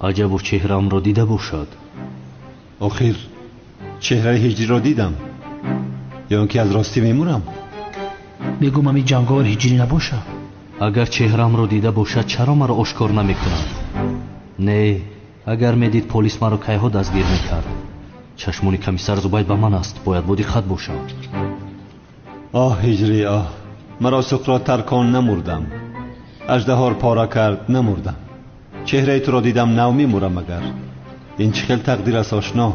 Аҷабо чеҳраамро дида бошад. Охир чеҳраи ҳиҷриро дидам. Ё он ки аз ростӣ мемурам? Бигӯм ҳамин ҷанговар ҳиҷрӣ набошад. Агар чеҳраамро дида бошад, чаро маро ошкор намекунад? Не, агар медид полис маро кайҳо дастгир мекард. Чашмони комиссар Зубайд ба ман аст, бояд бодиққат бошам. Оҳ ҳиҷрӣ, оҳ, маро Суқрот таркон намурдам, аждаҳор пора кард намурдам. Чеҳраи туро дидам, нав мемурам. Агар ин чӣ хел тақдир аст, ошно?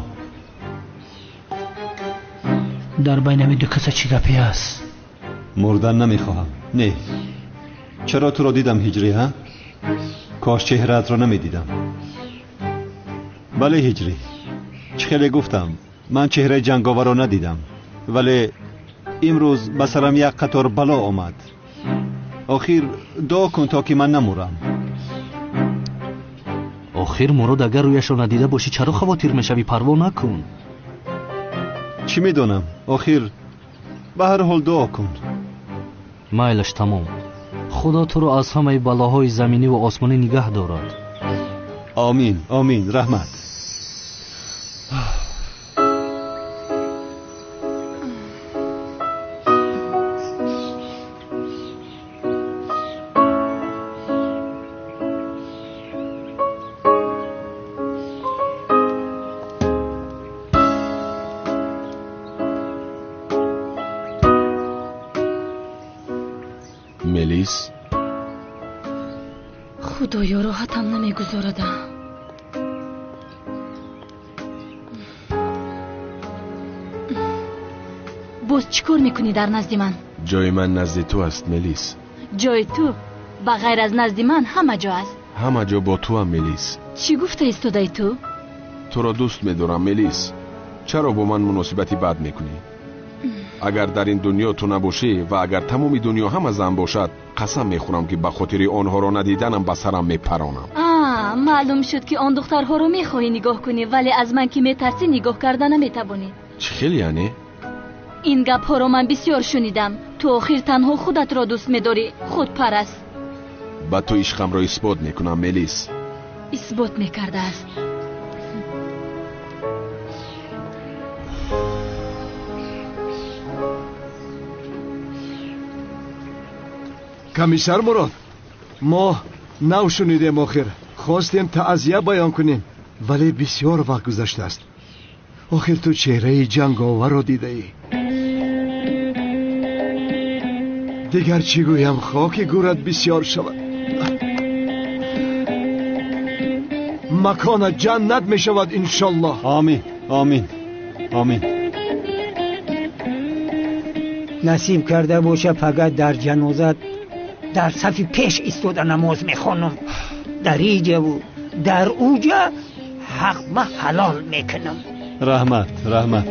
Дар байни ҳамин ду каса чӣ гапе аст? Мурдан намехоҳам. Не, чаро туро дидам ҳиҷрӣ, ҳа? Кош чеҳраатро намедидам. Бале ҳиҷрӣ, чӣ хеле гуфтам, ман чеҳраи ҷанговарро надидам, вале имрӯз ба сарам як қатор бало омад. Охир дуо кун то ки ман намурам. Охир Мурод, агар рӯяшро надида бошӣ, чаро хавотир мешавӣ? Парво накун. Чӣ медонам, охир ба ҳар ҳол дуо кун. Майлаш, тамом. Худо туро аз ҳамаи балоҳои заминӣ ва осмонӣ нигаҳ дорад. Омин, омин, раҳмат. Мелис? Худоё, роҳатам намегузорада. Боз чӣ кор мекунӣ дар назди ман? Ҷои ман назди ту аст, Мелис. Ҷои ту ба ғайр аз назди ман ҳама ҷо аст. Ҳама ҷо бо туам, Мелис. Чӣ гуфта истодаи ту? Туро дӯст медорам, Мелис. Чаро бо ман муносибати бад мекунӣ? Агар дар ин дунё ту набошӣ ва агар тамоми дунё ҳама зан бошад, қасам мехӯрам ки ба хотири онҳоро надиданам ба сарам мепаронам. Маълум шуд ки он духтарҳоро мехоҳӣ нигоҳ кунӣ, вале аз ман ки метарсӣ нигоҳ карда наметавонӣ. Чӣ хел яъне? Ин гапҳоро ман бисёр шунидам. Ту охир танҳо худатро дӯст медорӣ, худпараст. Ба ту ишқамро исбот мекунам, Мелис. Исбот мекардааст. Комиссар Мурод, мо нав шунидем, охир хостем таъзия баён кунем, вале бисёр вақт гузаштааст. Охир ту чеҳраи ҷанговарро дидаӣ. Дигар чӣ гӯям, хоки гӯрат бисёр шавад. Маконат ҷаннат мешавад, иншоллоҳ. Омин, омин, омин. Насиб карда боша, фақат дар ҷанозат дар сафи пеш истода намоз мехонам. Дар иҷаву дар уҷа ҳақма ҳалол мекунам. Раҳмат, раҳмат.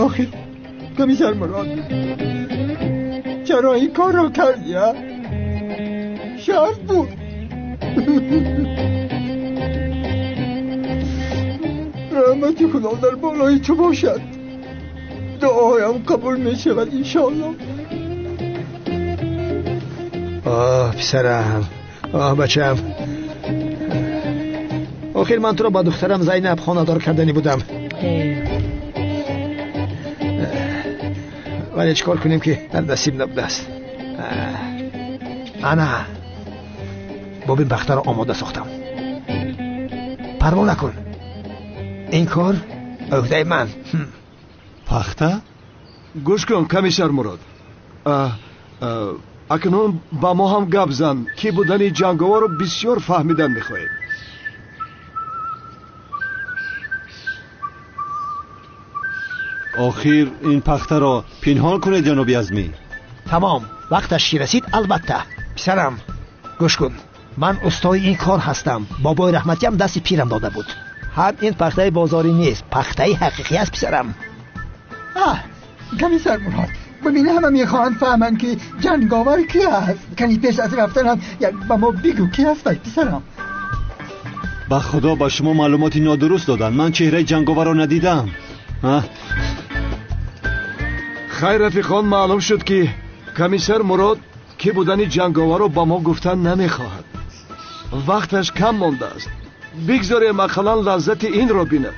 Охир комиссар Мурод, чаро ин корро кардӣ? Шарт буд. Раҳмати Худо дар болои ту бошад. Дуоям қабул мешавад, иншоаллоҳ. Оҳ писарам, оҳ бачам. Охир ман туро ба духтарам Зайнаб хонадор кардани будам. Вале чӣ кор кунем ки дар насиб набудааст. Ана бобин пахтаро омода сохтам. Парво накун, ин кор ӯҳдаи ман. Пахта? Гӯш кун, комиссар Мурод, акнун ба мо ҳам гап зан, ки будани ҷанговарро бисёр фаҳмидан мехоҳем. Охир ин пахтаро пинҳон кунед, ҷаноби Азмӣ. Тамом, вақташ ки расид, албатта. Писарам, гӯш кун, ман устои ин кор ҳастам. Бобои раҳматиам дасти пирам дода буд. Ҳам ин пахтаи бозорӣ нест, пахтаи ҳақиқӣ аст, писарам. Комиссар Мурод, бибин, ҳама мехоҳанд фаҳманд ки ҷанговар ки аст. Кани пеш аз рафтанам як ба мо бигӯ ки аст, писарам. Ба худо ба шумо маълумоти нодуруст доданд. Ман чеҳраи ҷанговарро надидам. Хайр, рафиқон, маълум шуд, ки комиссар Мурод ки будани ҷанговарро ба мо гуфтан намехоҳад. Вақташ кам мондааст. Бигзорем ақаллан лаззати инро бинад.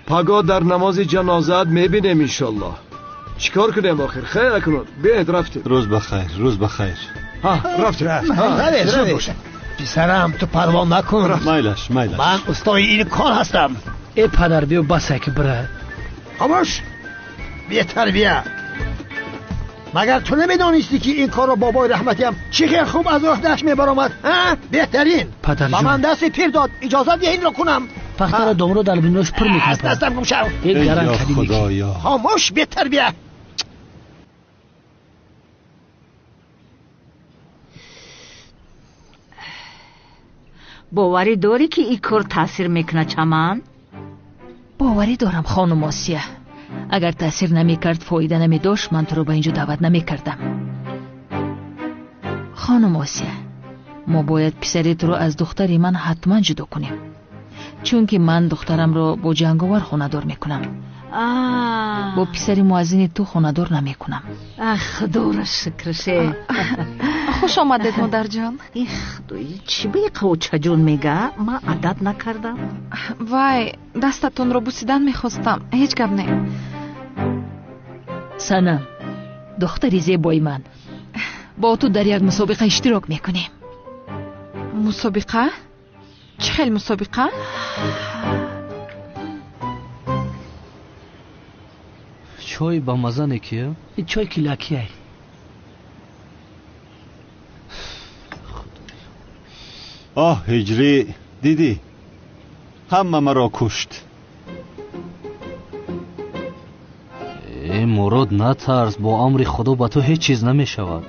Пагоҳ дар намози ҷанозаат мебинем, иншоллоҳ. Чӣ кор кунем охир? Хайр, акнун биед, рафтем. Рӯз ба хайр, рӯз ба хайр. Рафтем. Писарам, ту парво накун. Майлаш, майлаш. Ман устои ин кор ҳастам. Э падар, биё басай ки бира. Хомӯш, бетарбия. Магар ту намедонисти, ки ин корро бобои раҳматиам чӣ хел хуб аз уҳдааш мебаромад? Беҳтарин. Падарҷон, ба ман дасти пир дод, иҷозат диҳ инро кунам. Пахтаро домро дар бинош пур мекунад. Аз дастам гум шав. Эй худоё. Хомӯш, бетарбия. Боварӣ дорӣ, ки ин кор таъсир мекунад, Чаман? Боварӣ дорам, хонум Осия. Агар таъсир намекард, фоида намедошт, ман туро ба ин ҷо даъват намекардам. Хонум Осия, мо бояд писари туро аз духтари ман ҳатман ҷудо кунем, чунки ман духтарамро бо ҷанговар хонадор мекунам. Бо писари муаззини ту хонадор намекунам. Ах, худоро шукраше. Хуш омадед, модарҷон. Их, худои, чӣ ба иқочаҷон мега? Ман адат накардам. Вай, дастатонро бусидан мехостам. Ҳеҷ гап не. Санам, духтари зебои ман, бо ту дар як мусобиқа иштирок мекунем. Мусобиқа? Чӣ хел мусобиқа? Чой ба маза не ки? Чой килакиай. Оҳ, ҳиҷрӣ, дидӣ, ҳама маро кушт. Э Мурод, натарс, бо амри худо ба ту ҳеҷ чиз намешавад.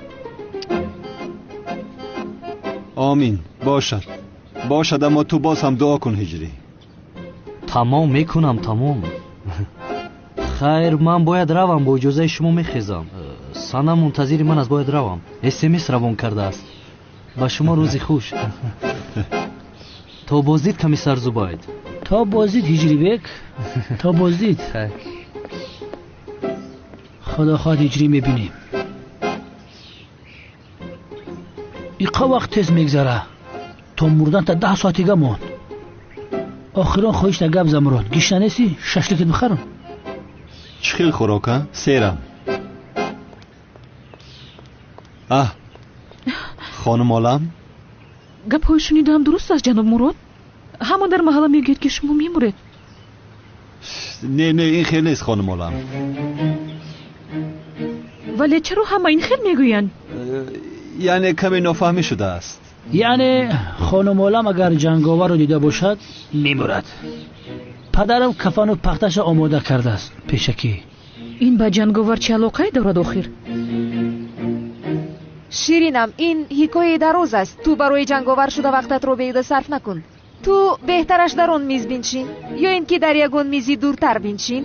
Омин, бошад, бошад, аммо ту боз ҳам дуо кун, ҳиҷрӣ. Тамом мекунам, тамом. Хайр, ман бояд равам, бо иҷозаи шумо мехезам. Санам мунтазири ман аст, бояд равам. СМС равон кардааст. Ба шумо рӯзи хуш. То боздид, комиссар Зубайд. То боздид, Ҳиҷрибек, то боздид. Худо хоҳад, ҳиҷрӣ мебинем. Иқа вақт тез мегзара. То мурдан та 10 соатига монд. Охирон хоҳишта гап за, Мурод. Гишна нестӣ? Шашликет бихарам. Чӣ хел хӯрока? Серам. Аҳ, хонум Олам? Гапҳои шунидаам дуруст аст, ҷаноб Мурод? Ҳама дар маҳалла мегӯяд, ки шумо мемуред. Не, не, ин хел нест, хонум Олам. Вале чаро ҳама ин хел мегӯянд? Яъне каме нофаҳмӣ шудааст. Яъне хонум Олам агар ҷанговарро дида бошад, мемурад. Падарам кафану пахташа омода кардааст пешакӣ. Ин ба ҷанговар чӣ алоқае дорад охир? Ширинам, ин ҳикояи дароз аст. Ту барои ҷанговар шуда вақтатро беҳуда сарф накун. Ту беҳтараш дар он миз биншин, ё ин ки дар ягон мизи дуртар биншин.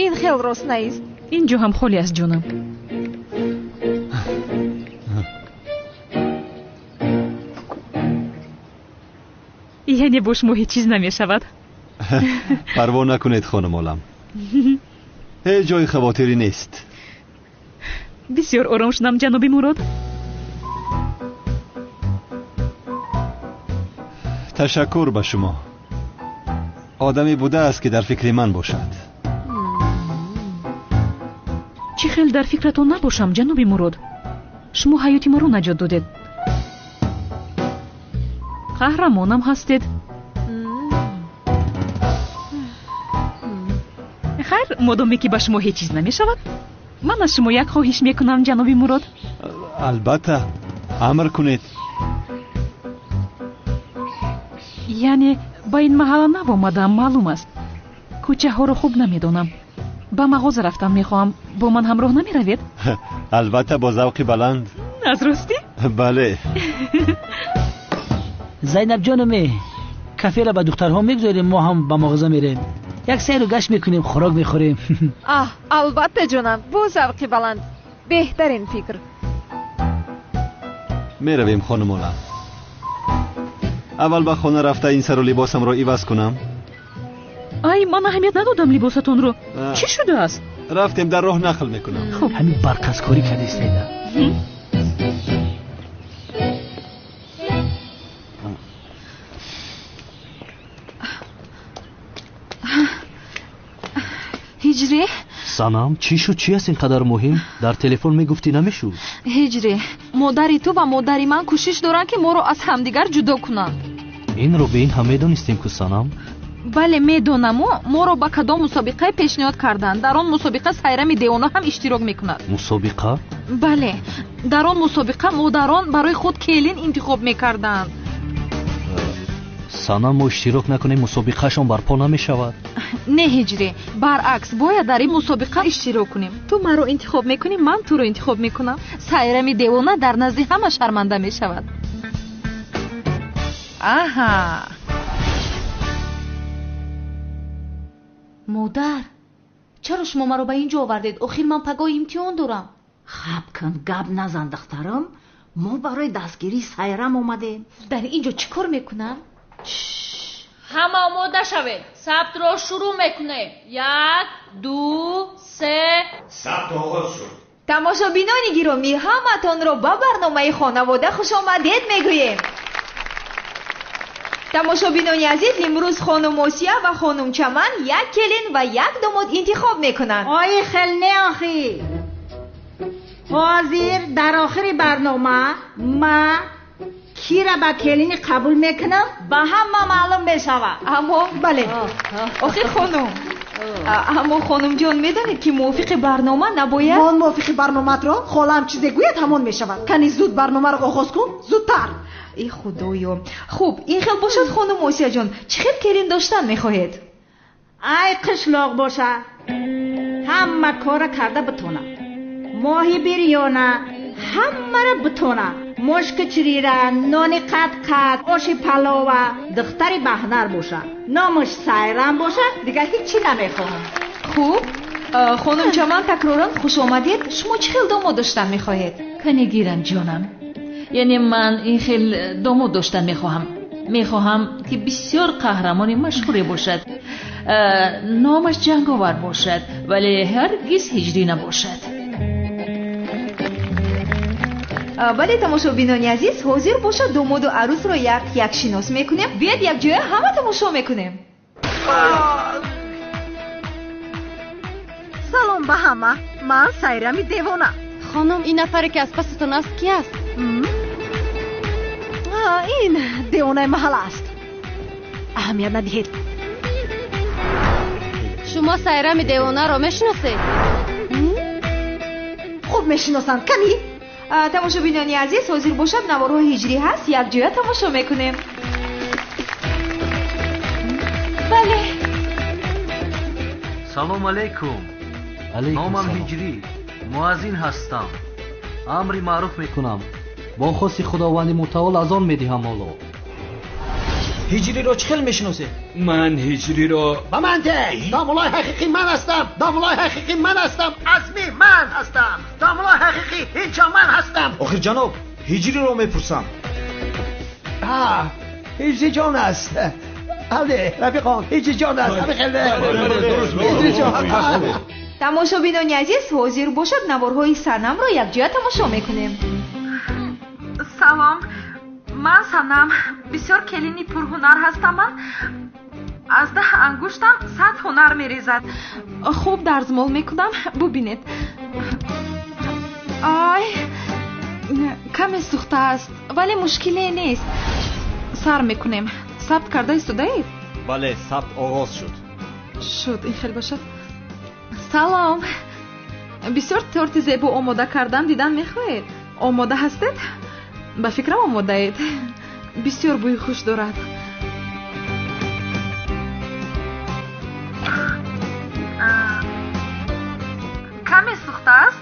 Ин хел рост наист. Ин ҷо ҳам холӣ аст, ҷонам. Яъне бо шумо ҳеҷ чиз намешавад. Парво накунед, хонум Олам. Ҳеҷ ҷои хавотирӣ нест. Бисёр ором шудам, ҷаноби Мурод. Ташаккур ба шумо. Одаме будааст, ки дар фикри ман бошад. Чӣ хел дар фикратон набошам, ҷаноби Мурод? Шумо ҳаёти маро наҷот додед. Қаҳрамонам ҳастед. Хайр, модоме ки ба шумо ҳеҷ чиз намешавад, ман аз шумо як хоҳиш мекунам, ҷаноби Мурод. Албатта, амр кунед. Яъне ба ин маҳалла нав омадаам, маълум аст. Кӯчаҳоро хуб намедонам. Ба мағоза рафтан мехоҳам. Бо ман ҳамроҳ намеравед? Албатта, бо завқи баланд. Аз ростӣ? Бале. Зайнабҷонаме, каферо ба духтарҳо мегузорем, мо ҳам ба мағоза мерем. Як сайру гашт мекунем, хӯрок мехӯрем. Аҳ, албатта, ҷонам, бо завқи баланд. Беҳтарин фикр. Меравем, хонум Олам. Аввал ба хона рафта ин сару либосамро иваз кунам. Ай, ман аҳамият надодам либосатонро. Чӣ шудааст? Рафтем, дар роҳ нақл мекунам. Хуб, ҳамин барқазкорӣ кардистед. Ҳиҷрӣ? Санам, чӣ шуд? Чӣ аст ин қадар муҳим? Дар телефон мегуфтӣ намешуд. Ҳиҷрӣ, модари ту ва модари ман кӯшиш доранд, ки моро аз ҳамдигар ҷудо кунанд. Инро бе ин ҳам медонистем ку, Санам? Бале, медонаму. Моро ба кадом мусобиқае пешниҳод карданд. Дар он мусобиқа Сайрами девона ҳам иштирок мекунад. Мусобиқа? Бале, дар он мусобиқа модарон барои худ келин интихоб мекарданд. Санам, мо иштирок накунем, мусобиқаашон барпо намешавад. Не, Ҳиҷрӣ, баръакс, бояд дар ин мусобиқа иштирок кунем. Ту маро интихоб мекунӣ, ман туро интихоб мекунам. Сайрами девона дар назди ҳама шарманда мешавад. Аҳа. Модар, чаро шумо маро ба ин ҷо овардед? Охир ман пагоҳ имтиҳон дорам. Хаб кун, гап назан, духтарам. Мо барои дастгирии Сайрам омадем. Дар ин ҷо чӣ кор мекунам? Ҳама омода шавед. Сабтро шурӯъ мекунем. 1, 2, 3. Сабт оғоз шуд. Тамошобинони гиромӣ, ҳаматонро ба барномаи хонавода хушомадед мегӯем. Тамошобинони азиз, имрӯз хонум Осия ва хонум Чаман як келин ва як домод интихоб мекунанд. Ой, хел не охи. Ҳозир дар охири барнома ма кира ба келини қабул мекунам, ба ҳама маълум мешавад. Аммо бале, охир хонум, аммо хонумҷон, медонед ки мувофиқи барнома набояд. Мон мувофиқи барномаатро холаам чизе гӯяд, ҳамон мешавад. Кани зуд барномаро оғоз кун, зудтар. Эй худоё. Хуб, ин хел бошад, хонум Осияҷон, чӣ хел келин доштан мехоҳед? Ай, қишлоқ боша, ҳама кора карда битона, моҳи бирёна ҳамаро битона, мошкичирира, нони қат-қат, оши палова, духтари баҳнар боша, номаш Сайрам боша, дигар ҳеҷ чӣ намехоҳам. Хуб, хонум Чаман, такроран хуш омадед. Шумо чӣ хел домод доштан мехоҳед? Кане гирам, ҷонам. Яъне ман ин хел домод доштан мехоҳам. Мехоҳам, ки бисёр қаҳрамони машҳуре бошад, номаш Ҷанговар бошад, вале ҳаргиз Ҳиҷрӣ набошад. Бале, тамошобинони азиз, ҳозир бошад домоду арӯсро як як шинос мекунем. Биёед якҷоя ҳама тамошо мекунем. Салом ба ҳама, ман Сайрами девона. Хонум, ин нафаре ки аз пасатон аст ки аст? Ин девонаи маҳалла аст. Аҳамият надиҳед. Шумо Сайрами девонаро мешиносед? Хуб мешиносам. Кани? Тамошобинони азиз, ҳозир бошад наворҳои ҳиҷрӣ ҳаст, якҷоя тамошо мекунем. Бале. Салом алейкум. Номам Ҳиҷрӣ, муаззин ҳастам. Амри маъруф мекунам. Бо хости Худованди мутаол азон медиҳам ҳоло. Ҳиҷриро чӣ хел мешиносед? Ман Ҳиҷриро ба ман де! Домулои ҳақиқӣ ман ҳастам! Домулои ҳақиқӣ ман ҳастам! Азми ман ҳастам! Домулои ҳақиқӣ инҷо ман ҳастам! Охир ҷаноб, Ҳиҷриро мепурсам. Ҳиҷри ҷон аст. Бале, рафиқон, ҳиҷри ҷон аст. Ҳиҷри ҷон. Тамошобинони азиз, ҳозир бошад наворҳои Санамро якҷоя тамошо мекунем. Салом, ман Санам. Бисёр келини пурҳунар ҳастам ман. Аз 10 ангуштам 100 ҳунар мерезад. Хуб дарзмол мекунам, бубинед. Ай, каме сӯхтааст, вале мушкиле нест. Сар мекунем. Сабт карда истодаед? Бале, сабт оғоз шуд. Шуд, ин хел бошад. Салом. Бисёр торти зебо омода кардам, дидан мехоҳед? Омода ҳастед? Ба фикрам омодаед. Бисёр бӯи хуш дорад. Каме сӯхтааст,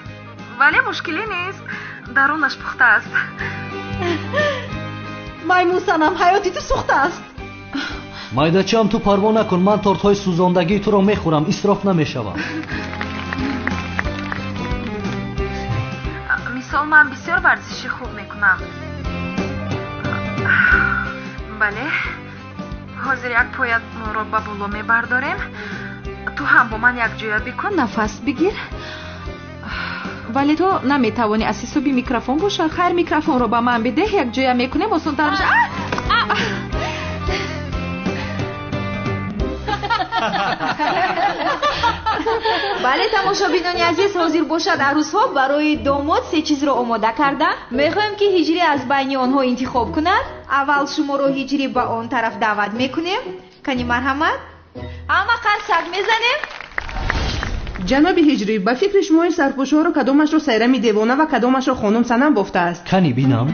вале мушкиле нест. Дарунаш пухтааст. Маймун Санам, ҳаёти ту сӯхтааст. Майдачаам, ту парво накун, ман тортҳои сӯзондагии туро мехӯрам, исроф намешавам. Мисол, ман бисёр варзиши хуб мекунам. Бале, ҳозир як поятро ба боло мебардорем. Ту ҳам бо ман якҷоя бикун, нафас бигир. Вале ту наметавонӣ аз ҳисоби микрофон боша. Хайр, микрофонро ба ман бидеҳ, якҷоя мекунем, осонтар мешавад. Бале, тамошобинони азиз, ҳозир бошад арӯсҳо барои домод се чизро омода карданд. Мехоҳем, ки Ҳиҷрӣ аз байни онҳо интихоб кунад. Аввал шуморо Ҳиҷрӣ ба он тараф даъват мекунем. Кани марҳамат. Ҳама қарсак мезанем. Ҷаноби Ҳиҷрӣ, ба фикри шумо ин сарпӯшҳоро кадомашро Сайрами девона ва кадомашро хонум Санам бофтааст? Кани бинам.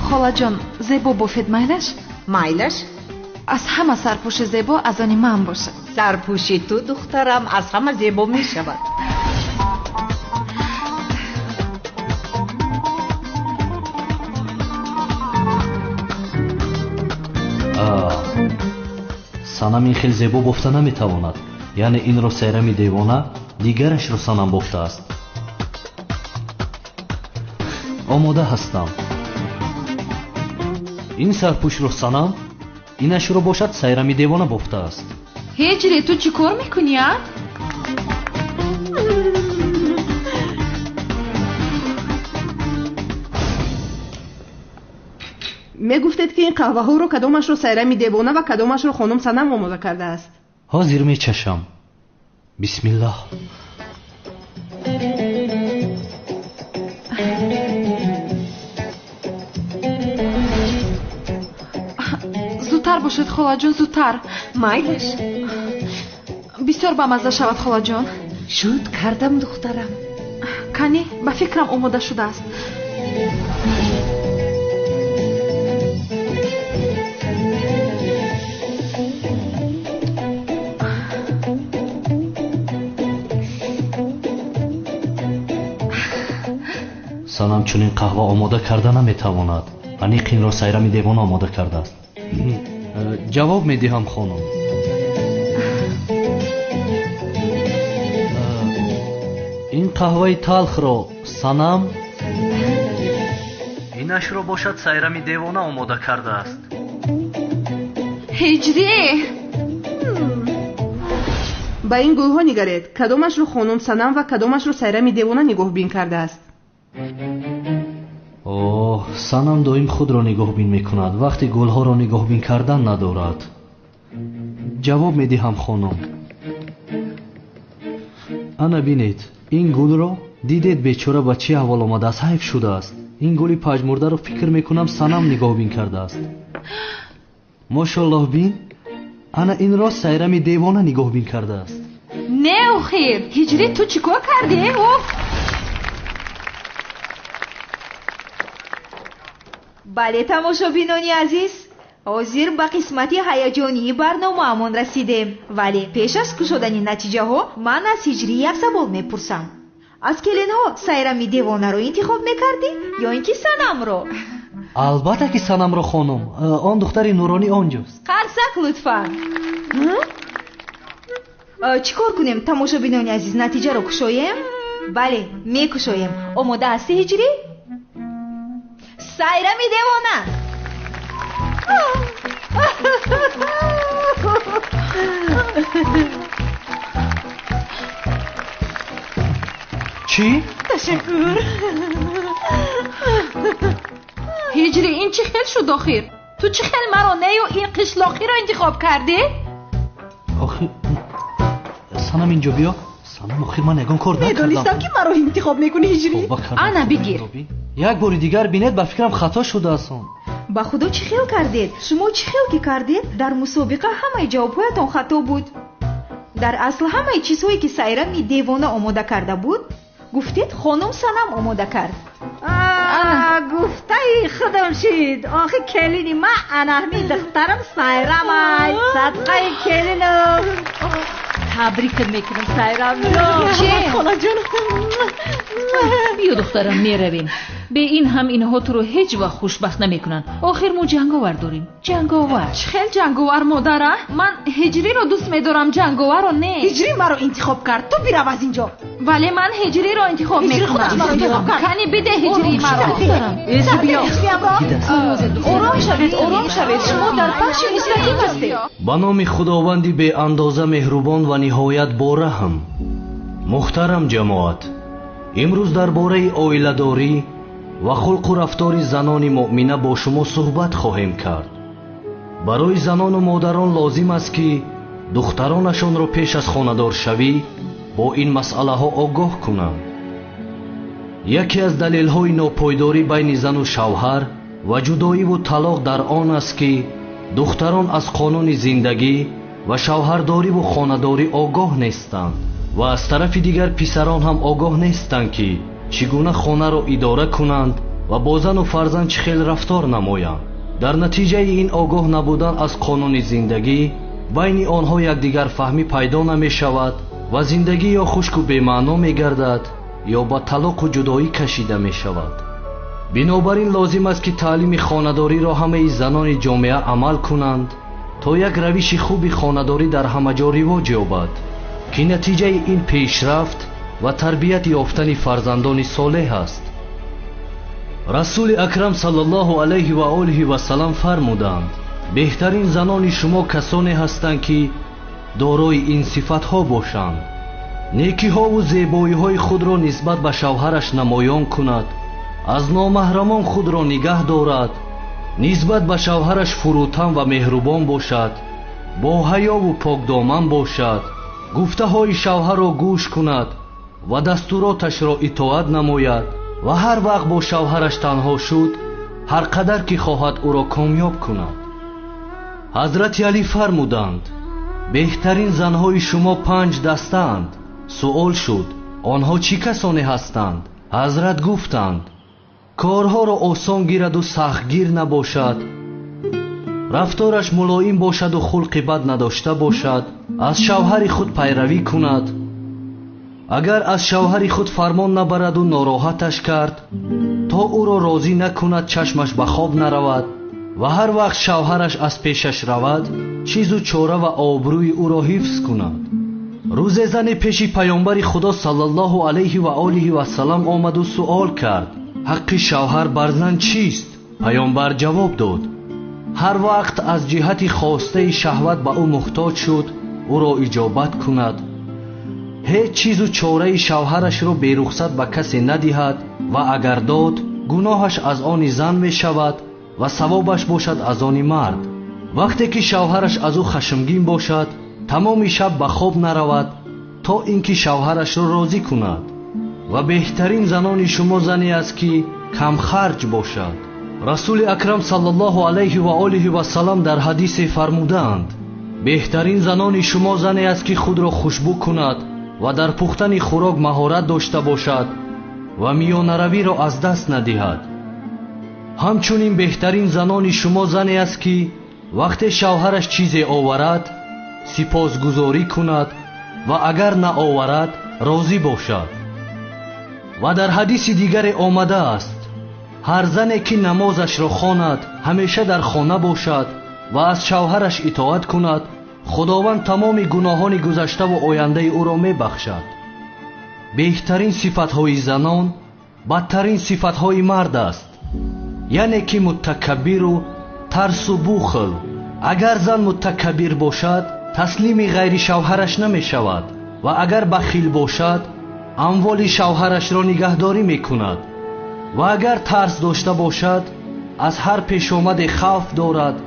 Холаҷон, зебо бофед, майлаш? Майлаш. Аз ҳама сарпӯши зебо аз они ман бошад. Сарпӯши ту, духтарам, аз ҳама зебо мешавад. Санам ин хел зебо бофта наметавонад. Яъне инро Сайрами девона, дигарашро Санам бофтааст. Омода ҳастам. Ин сарпӯшро Санам, инашро бошад Сайрами девона бофтааст. Ҳиҷрӣ, ту чӣ кор мекунӣ, а? Мегуфтед, ки ин қаҳваҳоро кадомашро Сайрами девона ва кадомашро хонум Санам омода кардааст? Ҳозир мечашам. Бисмиллоҳ. Зудтар бошед, холаҷон, зудтар. Майлаш. Бисёр бамазза шавад, холаҷон. Шуд кардам, духтарам. Кани, ба фикрам омода шудааст. Санам чунин қаҳва омода карда наметавонад. Аниқ инро Сайрами девона омода кардааст. Ҷавоб медиҳам, хонум. Ин қаҳваи талхро Санам, инашро бошад Сайрами девона омода кардааст. Ҳиҷрӣ! Ба ин гулҳо нигаред, кадомашро хонум Санам ва кадомашро Сайрами девона нигоҳбин кардааст. Оҳ, Санам доим худро нигоҳбин мекунад, вақти гулҳоро нигоҳбин кардан надорад. Ҷавоб медиҳам, хонум. Ана бинед, ин гулро дидед, бечора ба чӣ аҳвол омадааст, ҳайф шудааст. Ин гули пажмурдаро фикр мекунам Санам нигоҳбин кардааст. Мошоллоҳ, бин, ана инро Сайрами девона нигоҳбин кардааст. Не, охир, Ҳиҷрӣ, ту чӣ кор кардӣ? Уф! Бале, тамошобинони азиз, ҳозир ба қисмати ҳаяҷонии барномаамон расидем. Вале пеш аз кушодани натиҷаҳо ман аз Ҳиҷрӣ як савол мепурсам. Аз келинҳо Сайрами девонаро интихоб мекардӣ ё ин ки Санамро? Албатта ки Санамро, хонум. Он духтари нуронӣ онҷост. Қарсак, лутфан. Чӣ кор кунем, тамошобинони азиз, натиҷаро кушоем? Бале, мекушоем. Омода ҳастӣ, Ҳиҷрӣ? Сайрами девона. Чӣ? Ташаккур. Ҳиҷрӣ, ин чӣ хел шуд охир? Ту чӣ хел маро нею ин қишлоқиро интихоб кардӣ? Охир, Санам, инҷо биё. Санам, охир ман ягон кор накардам. Медонистам, ки маро интихоб мекунӣ, Ҳиҷрӣ. Ана бигир. Як бори дигар бинед, ба фикрам хато шудааст он. Ба худо, чӣ хел кардед? Шумо чӣ хел ки кардед? Дар мусобиқа ҳамаи ҷавобҳоятон хато буд. Дар асл ҳамаи чизҳое ки Сайрами девона омода карда буд, гуфтед хонум Санам омода кард. Гуфтаи худам шид. Охи келини ма анаҳми духтарам Сайрамай. Садқаи келинам. Табрикат мекунам, Сайрам. Биё, духтарам, меравем. Бе ин ҳам инҳо туро ҳеҷ вақт хушбахт намекунанд. Охир мо ҷанговар дорем. Ҷанговар. Чӣ хел ҷанговар, модара? Ман Ҳиҷриро дӯст медорам, ҷанговарро не. Ҳиҷрӣ маро интихоб кард. Ту бирав аз инҷо. Вале ман Ҳиҷриро интихоб мекунам. Кани биде Ҳиҷрии маро. Ором шавед, ором шавед. Шумо дар пахши мустақим ҳастед. Ба номи Худованди беандоза меҳрубон ва ниҳоят бораҳм. Муҳтарам ҷамоат, имрӯз дар бораи оиладорӣ ва хулқу рафтори занони муъмина бо шумо суҳбат хоҳем кард. Барои занону модарон лозим аст, ки духтаронашонро пеш аз хонадоршавӣ бо ин масъалаҳо огоҳ кунанд. Яке аз далелҳои нопойдорӣ байни зану шавҳар ва ҷудоиву талоқ дар он аст, ки духтарон аз қонуни зиндагӣ ва шавҳардориву хонадорӣ огоҳ нестанд ва аз тарафи дигар писарон ҳам огоҳ нестанд, ки чӣ гуна хонаро идора кунанд ва бо зану фарзанд чӣ хел рафтор намоянд. Дар натиҷаи ин огоҳ набудан аз қонуни зиндагӣ байни онҳо якдигарфаҳмӣ пайдо намешавад ва зиндагӣ ё хушку бемаъно мегардад ё ба талоқу ҷудоӣ кашида мешавад. Бинобар ин лозим аст, ки таълими хонадориро ҳамаи занони ҷомеа амал кунанд, то як равиши хуби хонадорӣ дар ҳама ҷо ривоҷ ёбад, ки натиҷаи ин пешрафт ва тарбият ёфтани фарзандони солеҳ аст. Расули акрам саллаллоҳу алайҳи ва олиҳи васаллам фармуданд: беҳтарин занони шумо касоне ҳастанд, ки дорои ин сифатҳо бошанд. Некиҳову зебоиҳои худро нисбат ба шавҳараш намоён кунад, аз номаҳрамон худро нигаҳ дорад, нисбат ба шавҳараш фурӯтан ва меҳрубон бошад, бо ҳаёву покдоман бошад, гуфтаҳои шавҳарро гӯш кунад ва дастуроташро итоат намояд ва ҳар вақт бо шавҳараш танҳо шуд, ҳар қадар ки хоҳад ӯро комёб кунад. Ҳазрати Алӣ фармуданд: беҳтарин занҳои шумо 5 дастаанд. Суол шуд: онҳо чӣ касоне ҳастанд? Ҳазрат гуфтанд: корҳоро осон гираду сахтгир набошад, рафтораш мулоим бошаду хулқи бад надошта бошад, аз шавҳари худ пайравӣ кунад. Агар аз шавҳари худ фармон набараду нороҳаташ кард, то ӯро розӣ накунад чашмаш ба хоб наравад ва ҳар вақт шавҳараш аз пешаш равад, чизу чора ва обрӯи ӯро ҳифз кунад. Рӯзе зане пеши паёмбари Худо саллаллоҳу алайҳи ва олиҳи васаллам омаду суол кард: ҳаққи шавҳар бар зан чист? Паёмбар ҷавоб дод: ҳар вақт аз ҷиҳати хостаи шаҳват ба ӯ муҳтоҷ шуд, ӯро иҷобат кунад. Ҳеҷ чизу чораи шавҳарашро берухсат ба касе надиҳад ва агар дод, гуноҳаш аз они зан мешавад ва савобаш бошад аз они мард. Вақте ки шавҳараш аз ӯ хашмгин бошад, тамоми шаб ба хоб наравад, то ин ки шавҳарашро розӣ кунад. Ва беҳтарин занони шумо зане аст, ки камхарҷ бошад. Расули акрам саллаллоҳу алайҳи ва олиҳи васаллам дар ҳадисе фармудаанд: беҳтарин занони шумо зане аст, ки худро хушбӯ кунад ва дар пухтани хӯрок маҳорат дошта бошад ва миёнаравиро аз даст надиҳад. Ҳамчунин беҳтарин занони шумо зане аст, ки вақте шавҳараш чизе оварад, сипосгузорӣ кунад ва агар наоварад, розӣ бошад. Ва дар ҳадиси дигаре омадааст: ҳар зане ки намозашро хонад, ҳамеша дар хона бошад ва аз шавҳараш итоат кунад, Худованд тамоми гуноҳони гузаштаву ояндаи ӯро мебахшад. Беҳтарин сифатҳои занон бадтарин сифатҳои мард аст, яъне ки мутакаббиру тарсу бухл. Агар зан мутакаббир бошад, таслими ғайри шавҳараш намешавад ва агар бахил бошад, амволи шавҳарашро нигаҳдорӣ мекунад ва агар тарс дошта бошад, аз ҳар пешомаде хавф дорад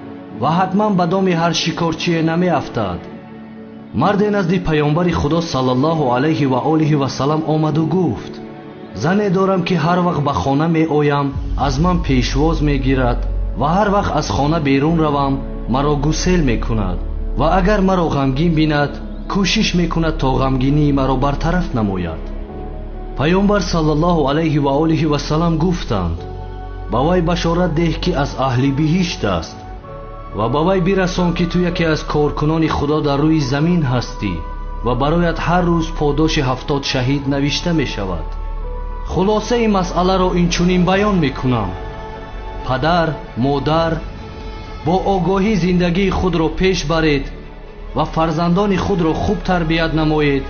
ва ҳатман ба доми ҳар шикорчие намеафтад. Марде назди паёмбари Худо саллаллоҳу алайҳи ва олиҳи васаллам омаду гуфт: зане дорам, ки ҳар вақт ба хона меоям, аз ман пешвоз мегирад ва ҳар вақт аз хона берун равам, маро гусел мекунад ва агар маро ғамгин бинад, кӯшиш мекунад то ғамгинии маро бартараф намояд. Паёмбар саллаллоҳу алайҳи ва олиҳи васаллам гуфтанд: ба вай башорат деҳ, ки аз аҳли биҳишт аст ва ба вай бирасон, ки ту яке аз коркунони Худо дар рӯи замин ҳастӣ ва бароят ҳар рӯз подоши 70 шаҳид навишта мешавад. Хулосаи масъаларо инчунин баён мекунам. Падар, модар, бо огоҳӣ зиндагии худро пеш баред ва фарзандони худро хуб тарбият намоед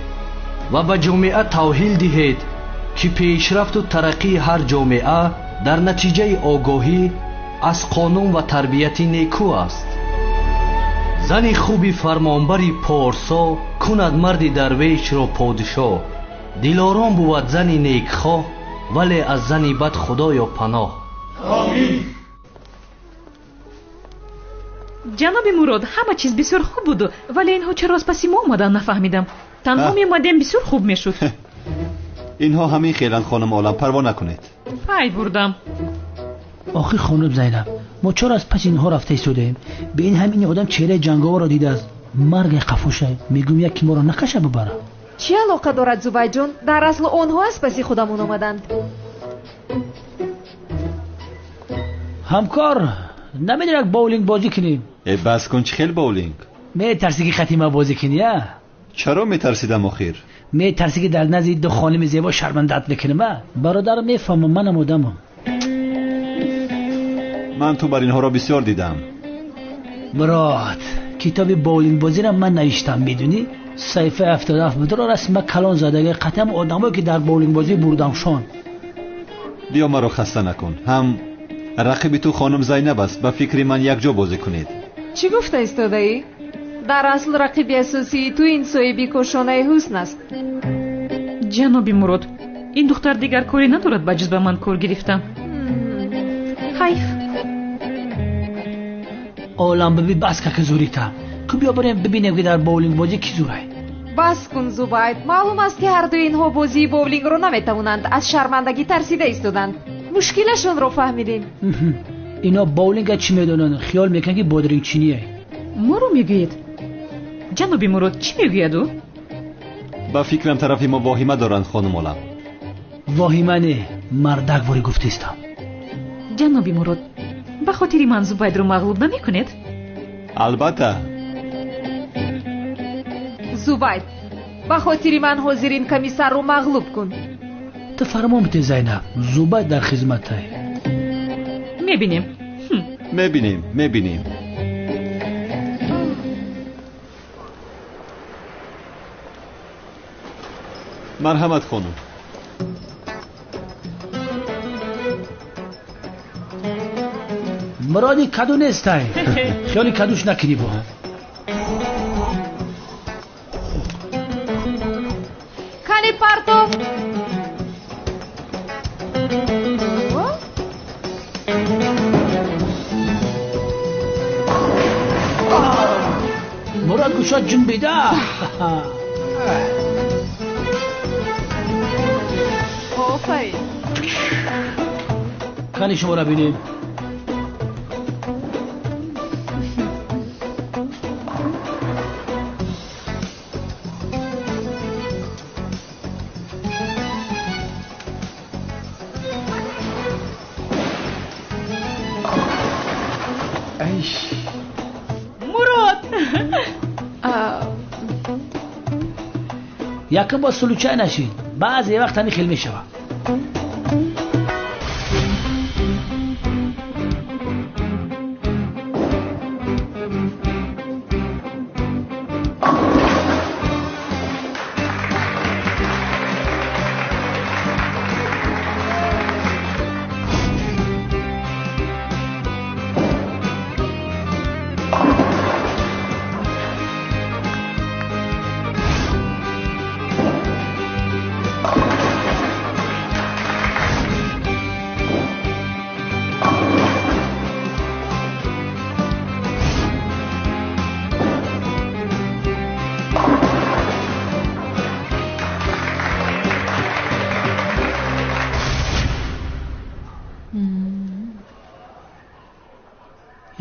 ва ба ҷомеа тавҳил диҳед, ки пешрафту тараққии ҳар ҷомеа дар натиҷаи огоҳӣ аз қонун ва тарбияти некӯ аст. Зани хуби фармонбари порсо кунад марди дарвешро подшоҳ. Дилором бувад зани некхоҳ, вале аз зани бад худоё паноҳ. Омин. Ҷаноби Мурод, ҳама чиз бисёр хуб буду, вале инҳо чаро аз паси мо омаданд, нафаҳмидам. Танҳо меомадем, бисёр хуб мешуд. Инҳо ҳамин хеланд, хонум Олам, парво накунед. Пай бурдам. Охир хонум Зайнаб, мо чаро аз паси инҳо рафта истодаем? Ба ин ҳам ин одам чеҳраи ҷанговарро дидааст. Марге қафоша, мегӯм яке моро накаша бибара. Чӣ алоқа дорад, Зубайдҷон? Дар асл онҳо аз паси худамон омаданд. Ҳамкор, намедонӣ як боулинг бозӣ кунем? Э, бас кун, чӣ хел боулинг? Метарсӣ ки хатима бозӣ кунӣ, а? Чаро метарсидам охир? Метарсӣ ки дар назди ду хоними зебо шармандат мекунам, а? Бародар, мефаҳмам, манам одамам. Ман ту бар инҳоро бисёр дидам. Мурод, китоби боулингбозиро ман навиштам, медунӣ? Саҳифаи 77 будро расма калон задаги қатъам одамое ки дар боулингбозӣ бурдамшон. Биё маро хаста накун. Ҳам рақиби ту хонум Зайнаб аст, ба фикри ман якҷо бозӣ кунед. Чӣ гуфта истодаӣ? Дар асл рақиби асосии ту ин соҳиби кошонаи ҳусн аст. Ҷаноби Мурод, ин духтар дигар коре надорад ба ҷуз ба ман кор гирифтан. Ҳайф. Олам биби, бас ка ки зурита. Ку биё барем бибинем ки дар боулингбозӣ кӣ зурай. Бас кун, Зубайд. Маълум аст ки ҳардуи инҳо бозии боулингро наметавонанд, аз шармандагӣ тарсида истоданд. Мушкилашонро фаҳмидем. Ино боулинга чӣ медонанд? Хиёл мекунанд ки бодирингчиние. Моро мегӯед? Ҷаноби Мурод, чӣ мегӯяд ӯ? Ба фикрам тарафи мо воҳима доранд, хонум Олам. Воҳима не, мардак ворӣ гуфтистам. Ҷаноби Мурод, ба хотири ман Зубайдро мағлуб намекунед? Албатта. Зубайд, ба хотири ман ҳозир ин комиссарро мағлуб кун. Ту фармон бидеҳ, Зайнаб, Зубайд дар хизматай. Мебинем. Мебинем, мебинем. Марҳамат, хонум. Муроди каду нестай. Хиёли кадуш накунӣ бо. Кани партов. Мурод гӯшот ҷунбида. Офарин. Кани шуморо бинем. Мурод! Якум бор случай нашид. Баъзе вақт ҳамин хел мешавад.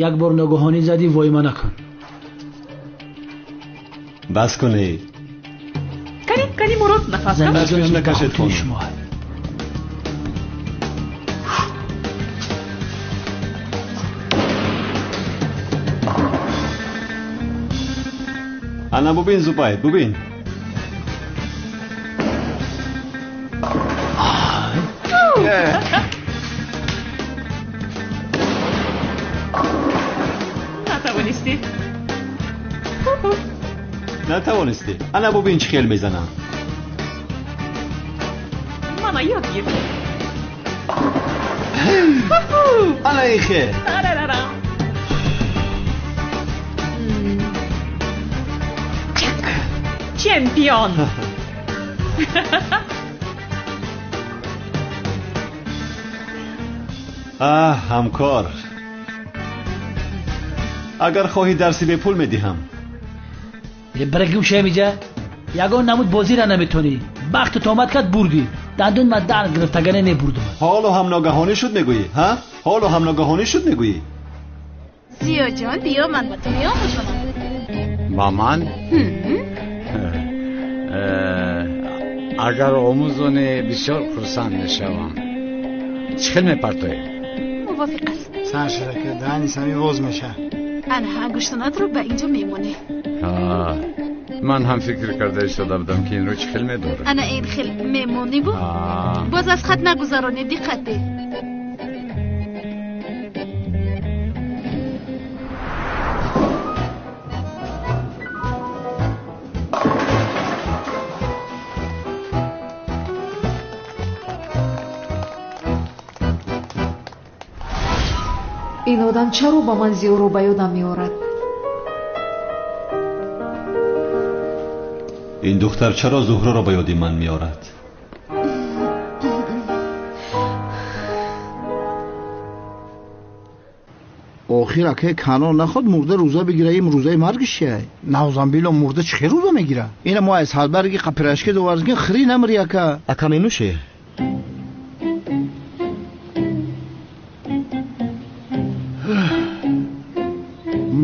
Як бор ногоҳонӣ задӣ, войма накун. Бас кунед. Кани, кани, Мурод, нафас каш. Ташвиш накашед, хонум. Ана бубин, Зубайд, бубин. Натавонистӣ. Натавонистӣ. Ана бубин чӣ хел мезанам. Мана ёд гир. Ана ин хел. Чемпион. Аҳ, ҳамкор, агар хоҳӣ дарси бепул медиҳам. Барагим шамиҷа, ягон намуд бозира наметонӣ. Бахтат омад кард, бурдӣ. Дандон ма дар гирифтагане небурдум. Ҳоло ҳам ногаҳонӣ шуд мегӯӣ, ҳа? Ҳоло ҳам ногаҳонӣ шуд мегӯӣ? Зиёҷон, биё ман ба ту меомӯзонам. Ба ман? Агар омӯзонӣ бисёр хурсанд мешавам. Чӣ хел мепартоем? Мувофиқ аст. Сар шуда ки даҳани сами боз меша. Ана ангуштонатро ба инҷо мемонӣ. Ман ҳам фикр карда истода будам ки инро чӣ хел медорам. Ана ин хел мемониву боз аз хат нагузаронӣ, диққат деҳ. Ин одам чаро ба ман Зиёро ба ёдам меорад? Ин духтар чаро Зуҳроро ба ёди ман меорад? Охир акай канон наход мурда рӯза бигира, ин рӯзаи маргиш чия? Навзамбило мурда чӣ хел рӯза мегира? Ина мо аз ҳалбарги қапирашки доварзгин хири намри ака. Ака менӯше?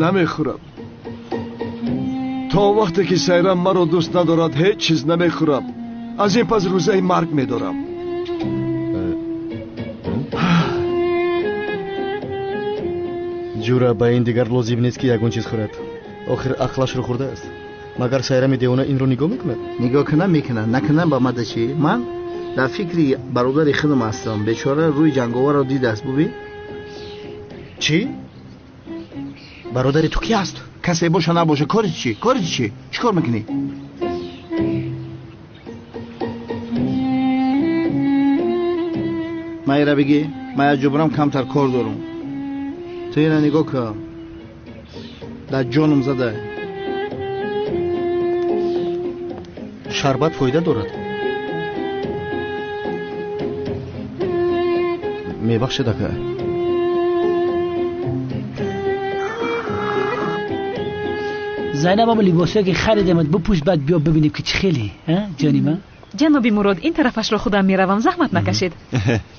Намехӯрам. То вақте ки Сайрам маро дӯст надорад, ҳеҷ чиз намехӯрам. Аз ин пас рӯзаи марг медорам. Ҷура, ба ин дигар лозим нест ки ягон чиз хӯрад. Охир ақлашро хӯрдааст. Магар Сайрами девона инро нигоҳ мекунад? Нигоҳ кунам мекунад, накунам ба мада чӣ? Ман дар фикри бародари худам ҳастам. Бечора рӯи ҷанговарро дидааст, бубин. Чӣ? Бародари ту ки аст? Касе боша набоша, кори чӣ? Кори чӣ? Чӣ кор мекунӣ? Ман ира бигӣ, ман аз ҷубрам камтар кор дорам. Ту ира нигоҳ кун, дар ҷонам зада. Шарбат фоида дорад. Мебахшед, ака. Зайнаб, ама либосое ки харидамат бипӯш, баъд биё бибинем ки чӣ хеле, ҷони ман. Ҷаноби Мурод, ин тарафашро худам меравам, заҳмат накашед.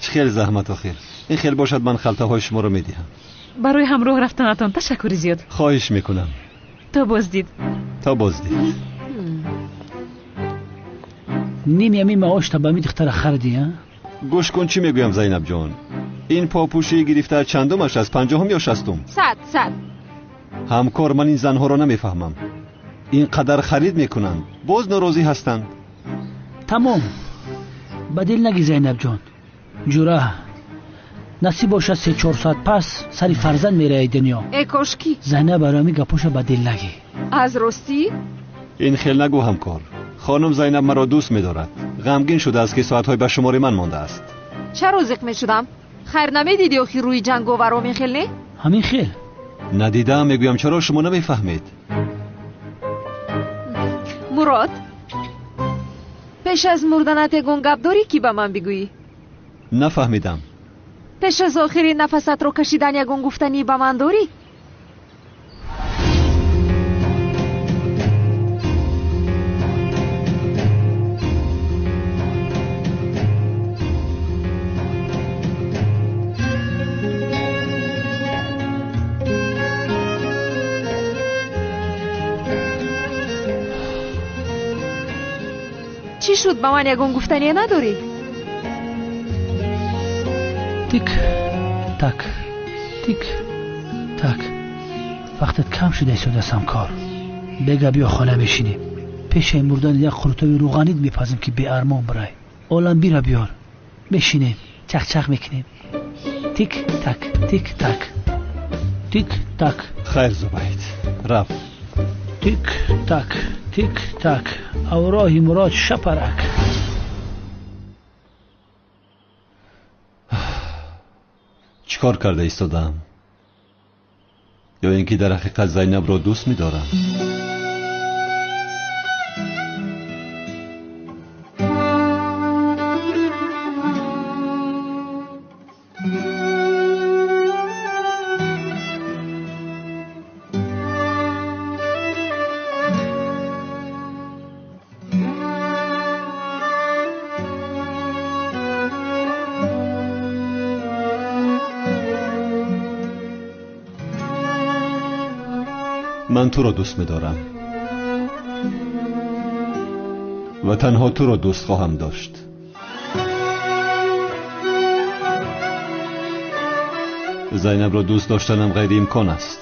Чӣ хел заҳмат охир? Ин хел бошад, ман халтаҳои шуморо медиҳам. Барои ҳамроҳ рафтанатон ташаккури зиёд. Хоҳиш мекунам. То боздид. То боздид. Ними ами маошта ба ми духтара хариди, а? Гӯш кун чӣ мегӯям, Зайнабҷон. Ин попӯшии гирифта чандумаш аст, 50-ум ё 60-ум? 100. Ҳамкор, ман ин занҳоро намефаҳмам. Ин қадар харид мекунанд, боз норозӣ ҳастанд. Тамом, ба дил нагӣ, Зайнабҷон. Ҷура, насиб бошад, 3-4 соат пас сари фарзанд мераи дунё. Э кошки. Зайнаб, барои ҳамин гапоша ба дил нагӣ. Аз ростӣ? Ин хел нагӯ, ҳамкор. Хонум Зайнаб маро дӯст медорад. Ғамгин шудааст ки соатҳои ба шумори ман мондааст. Чаро зиқ мешудам? Хайр намедидӣ охир рӯи ҷанговаро ҳамин хел, не? Ҳамин хел. Надидаам, мегӯям, чаро шумо намефаҳмед? Мурод, пеш аз мурданат ягон гап дорӣ ки ба ман бигӯӣ? Нафаҳмидам. Пеш аз охири нафасатро кашидан ягон гуфтанӣ ба ман дорӣ? Чӣ шуд, ба ман ягон гуфтание надорӣ? Тик так, тик так. Вақтат кам шуда истодааст, ҳамкор. Бега биё хона мешинем. Пешаи мурдан як қуртови рӯғанид мепазем ки беармон бирай. Олам бира биёр, мешинем. Чахчах мекунем. Тик так, тик так, тик так. Хайр, Зубайд, рафт. Тик так, тик так, авроҳи Мурод шапарак. Чӣ кор карда истодаам? Ё ин ки дар ҳақиқат Зайнабро дӯст медорам? Ман туро дӯст медорам ва танҳо туро дӯст хоҳам дошт. Зайнабро дӯст доштанам ғайриимкон аст.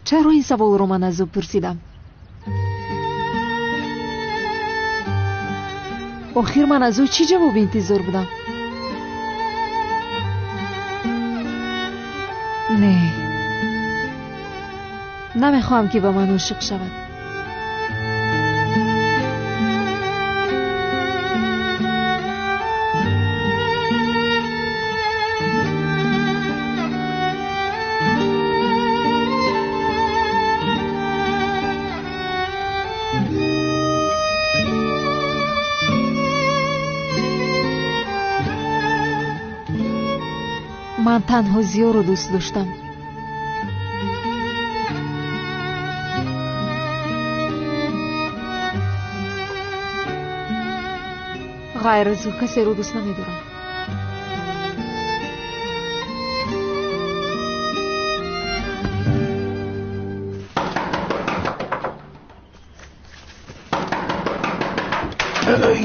Чаро ин саволро ман аз ӯ пурсидам? Охир ман аз ӯ чӣ ҷавоб интизор будам? Не, намехоҳам, ки ба ман ошиқ шавад. Ман танҳо Зиёро дӯст доштам. Ғайр аз ӯ касеро дӯст намедорам.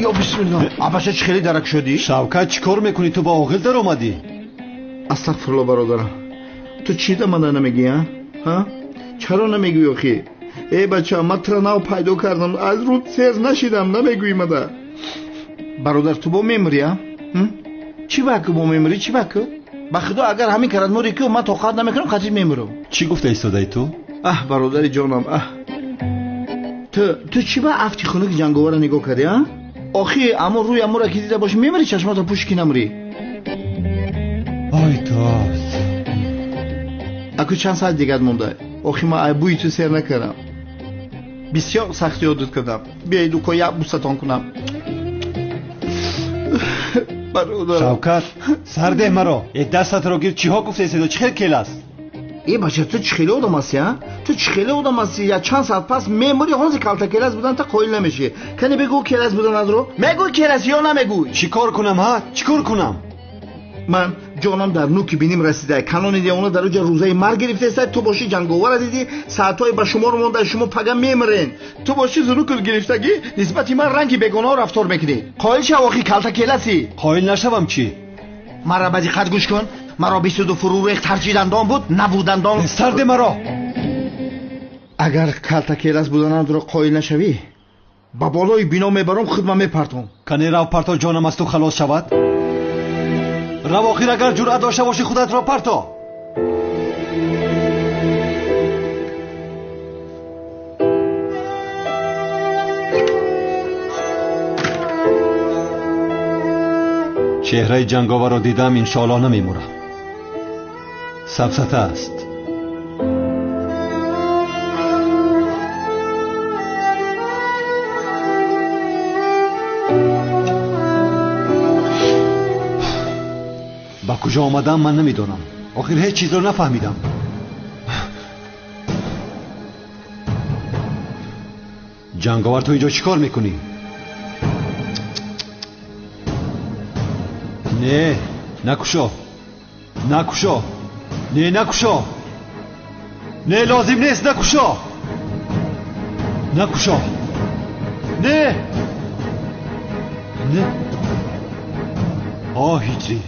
Ё бисмилло, абаша, чӣ хеле дарак шудӣ? Шавкат, чӣ кор мекунӣ? Ту ба оғил даромадӣ? Астағфирулло, бародарам, ту чӣ да мана намегӯӣ? Ҳа, чаро намегӯӣ охӣ? Э бача, ман тура нав пайдо кардам, аз рӯд сер нашидам, намегӯӣ мада. Бародар, ту бо мемирӣ? А чӣ баку бо мемирӣ? Чӣ баку? Ба худо, агар ҳамин карат мурӣ ку, ман тоқат намекунам, қатъи мемирам. Чӣ гуфта истодаи ту? Аҳ, бародари ҷонам, аҳ, ту чӣ ба афти хунуки ҷанговара нигоҳ кардӣ? А охи, аммо рӯи амура ки дида бошӣ, мемирӣ, чашмато пӯши ки намрӣ. Ой дод, аку чанд соат дигар монда? Охи, ман ай бӯи ту сер накардам, бисёр сахтӣ одат кардам. Биёед, уко, як бусатон кунам. Шавкат, сардеҳ маро. Э, дастатро гир. Чиҳо гуфта истода? Чӣ хел кел аст? Э бача, ту чӣ хеле одам ҳастӣ? А ту чӣ хеле одам ҳастӣ? Я чанд соат пас мемурӣ, ҳозир калта келас будан та қоил намешӣ. Кане бигӯ, келас будан азро мегӯй, келас ё намегӯй? Чӣ кор кунам? Ҳа, чӣ кор кунам? Ман ҷонам дар нуки биним расида, канони девона дар уҷа рӯзаи марг гирифтеста. Ту бошӣ, ҷанговара дидӣ, соатҳое ба шумор монда, шумо пага мемирен. Ту бошӣ, зунукут гирифтагӣ, нисбати ман ранги бегонаҳо рафтор мекунӣ. Қоил шав, охи, калта келасӣ. Қоил нашавам чӣ? Маро ба диққат гӯш кун. Маро бисуду фурӯ рехт, ҳарчи дандон буд, набуд дандон. Сарде маро. Агар калта келас буданамро қоил нашавӣ, ба болои бино мебарам, худма мепартом. Кане рав, парто, ҷонам аз ту халос шавад. Рав, охир, агар ҷуръат дошта бошӣ, худатро парто. Чеҳраи ҷанговарро дидам, иншоаллоҳ намемурам. Сафсата аст. Ба куҷо омадам, ман намедонам. Охир ҳеҷ чизро нафаҳмидам. Ҷанговар, ту инҷо чӣ кор мекунӣ? Не, накушо, накушо, не, накушо, не, лозим нест, накушо, накушо, не, не. Оҳ ҳиҷрӣ,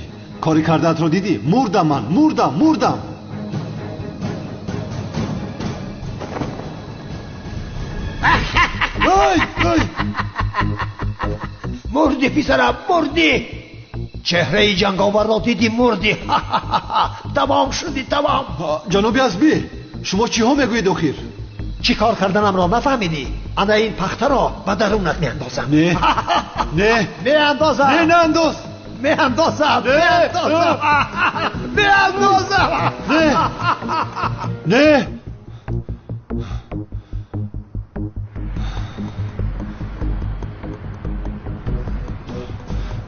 кори кардаатро дидӣ? Мурдам ман, мурдам, мурдам. Ай, ай! Мурдӣ писарам, мурдӣ! Чеҳраи ҷанговарро дидӣ, мурдӣ. Тамом шудӣ, тамом. Ҷаноби Азбӣ, шумо чиҳо мегӯед охир? Чӣ кор карданамро нафаҳмидӣ? Ана ин пахтаро ба дарунат меандозам. Не, не, меандозам. Не, наандоз. Меандозам, меандозам, меандозам. Не, не.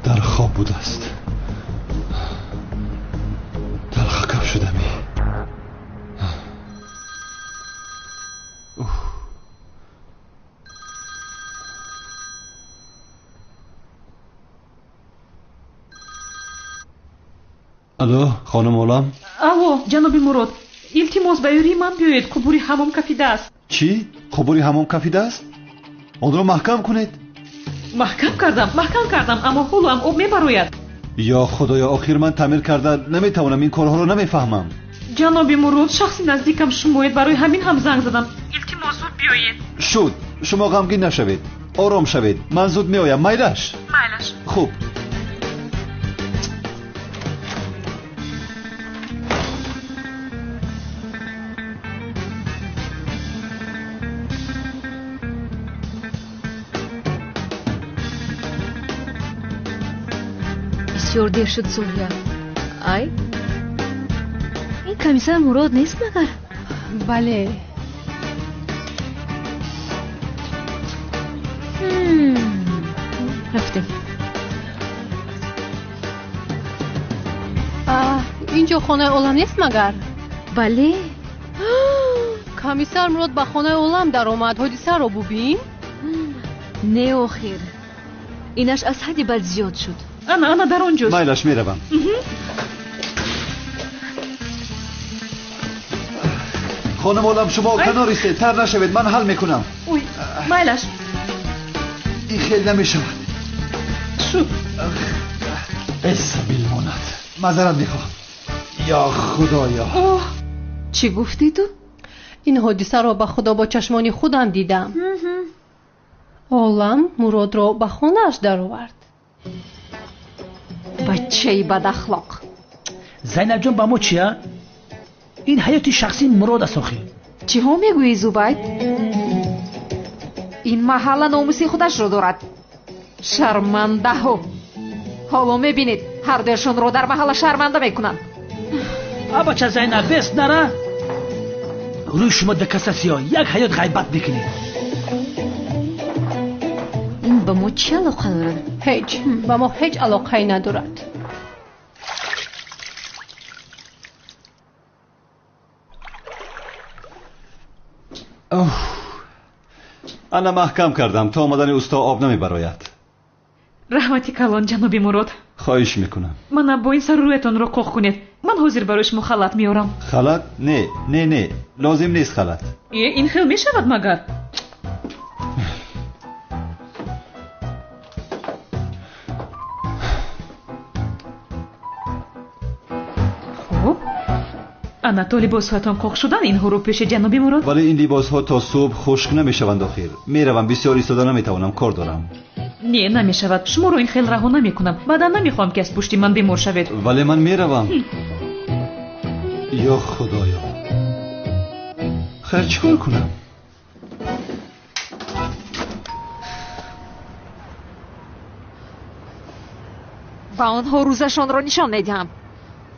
Дар хоб будааст. Талхакап шудами. Алло, хонум Олам? Алло, ҷаноби Мурод, илтимос ба ёрии ман биёед, қубури ҳамом кафидааст. Чӣ? Қубури ҳамом кафидааст? Онро маҳкам кунед. Маҳкам кардам, маҳкам кардам, аммо ҳоло ҳам об мебарояд. Ё худоё, охир ман таъмир карда наметавонам, ин корҳоро намефаҳмам. Ҷаноби Мурод, шахси наздикам шумоед, барои ҳамин ҳам занг задам. Илтимос зуд биёед. Шуд, шумо ғамгин нашавед, ором шавед, ман зуд меоям. Майлаш? Майлаш. Хуб. Бисёр дер шуд, Соҳия. Ай, ин комиссар Мурод нест магар? Бале. Рафтем. Инҷо хонаи Олам нест магар? Бале. Комиссар Мурод ба хонаи Олам даромад, ҳодисаро бубин. Не, охир, инаш аз ҳадди бад зиёд шуд. Ана, ана, дар он ҷост. Майлаш, меравам. Хонум Олам, шумо канор истед, тар нашавед, ман ҳал мекунам. Ой, майлаш. Ин хел намешавад. Шуд. Эсабил монад. Маъзарат мехоҳам. Ё худоё. Оҳ, чӣ гуфтӣ ту? Ин ҳодисаро ба худо бо чашмони худам дидам. Олам Муродро ба хонааш даровард. Бачаи бадахлоқ. Зайнабҷон, ба мо чия? Ин ҳаёти шахсии Мурод аст охир. Чиҳо мегӯӣ, Зубайд? Ин маҳалла номуси худашро дорад. Шармандаҳо. Ҳоло мебинед, ҳардуяшонро дар маҳалла шарманда мекунанд. А бача Зайнаб, бес нара. Рӯи шумо дакаса сиёҳ, як ҳаёт ғайбат мекунед. Ин ба мо чӣ алоқа дорад? Ҳеҷ, ба мо ҳеҷ алоқае надорад. Ана маҳкам кардам, то омадани усто об намебарояд. Раҳмати калон, ҷаноби Мурод. Хоҳиш мекунам. Мана бо ин сару рӯятонро қоқ кунед. Ман ҳозир барои шумо халат меорам. Халат? Не, не, не, лозим нест халат. Э, ин хел мешавад магар? Хуб, ана то либосҳоятон қоқ шудан, инҳоро пеши ҷаноби Мурод. Вале ин либосҳо то субҳ хушк намешаванд охир. Меравам, бисёр истода наметавонам, кор дорам. Не, намешавад. Шуморо ин хел раҳо намекунам. Баъдан намехоҳам, ки аз пушти ман бемор шавед. Вале ман меравам. Ё худоё, хайр, чӣ кор кунам? Ба онҳо рӯзашонро нишон медиҳам.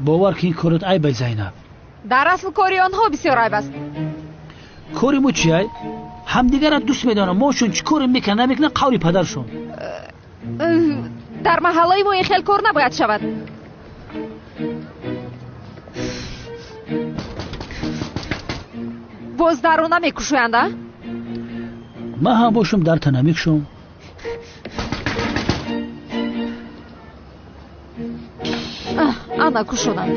Бовар ки ин корот айб, Зайнаб. Дар асл кори онҳо бисёр айб аст. Кори мо чи ай? Ҳамдигарро дӯст медорам, мошон чӣ коре мекунад намекунад, қавли падаршон. Дар маҳаллаи мо ин хел кор набояд шавад. Боз дарро намекушоянд, а? Ман ҳам бошам дарта намекушом. Ана кушоданд.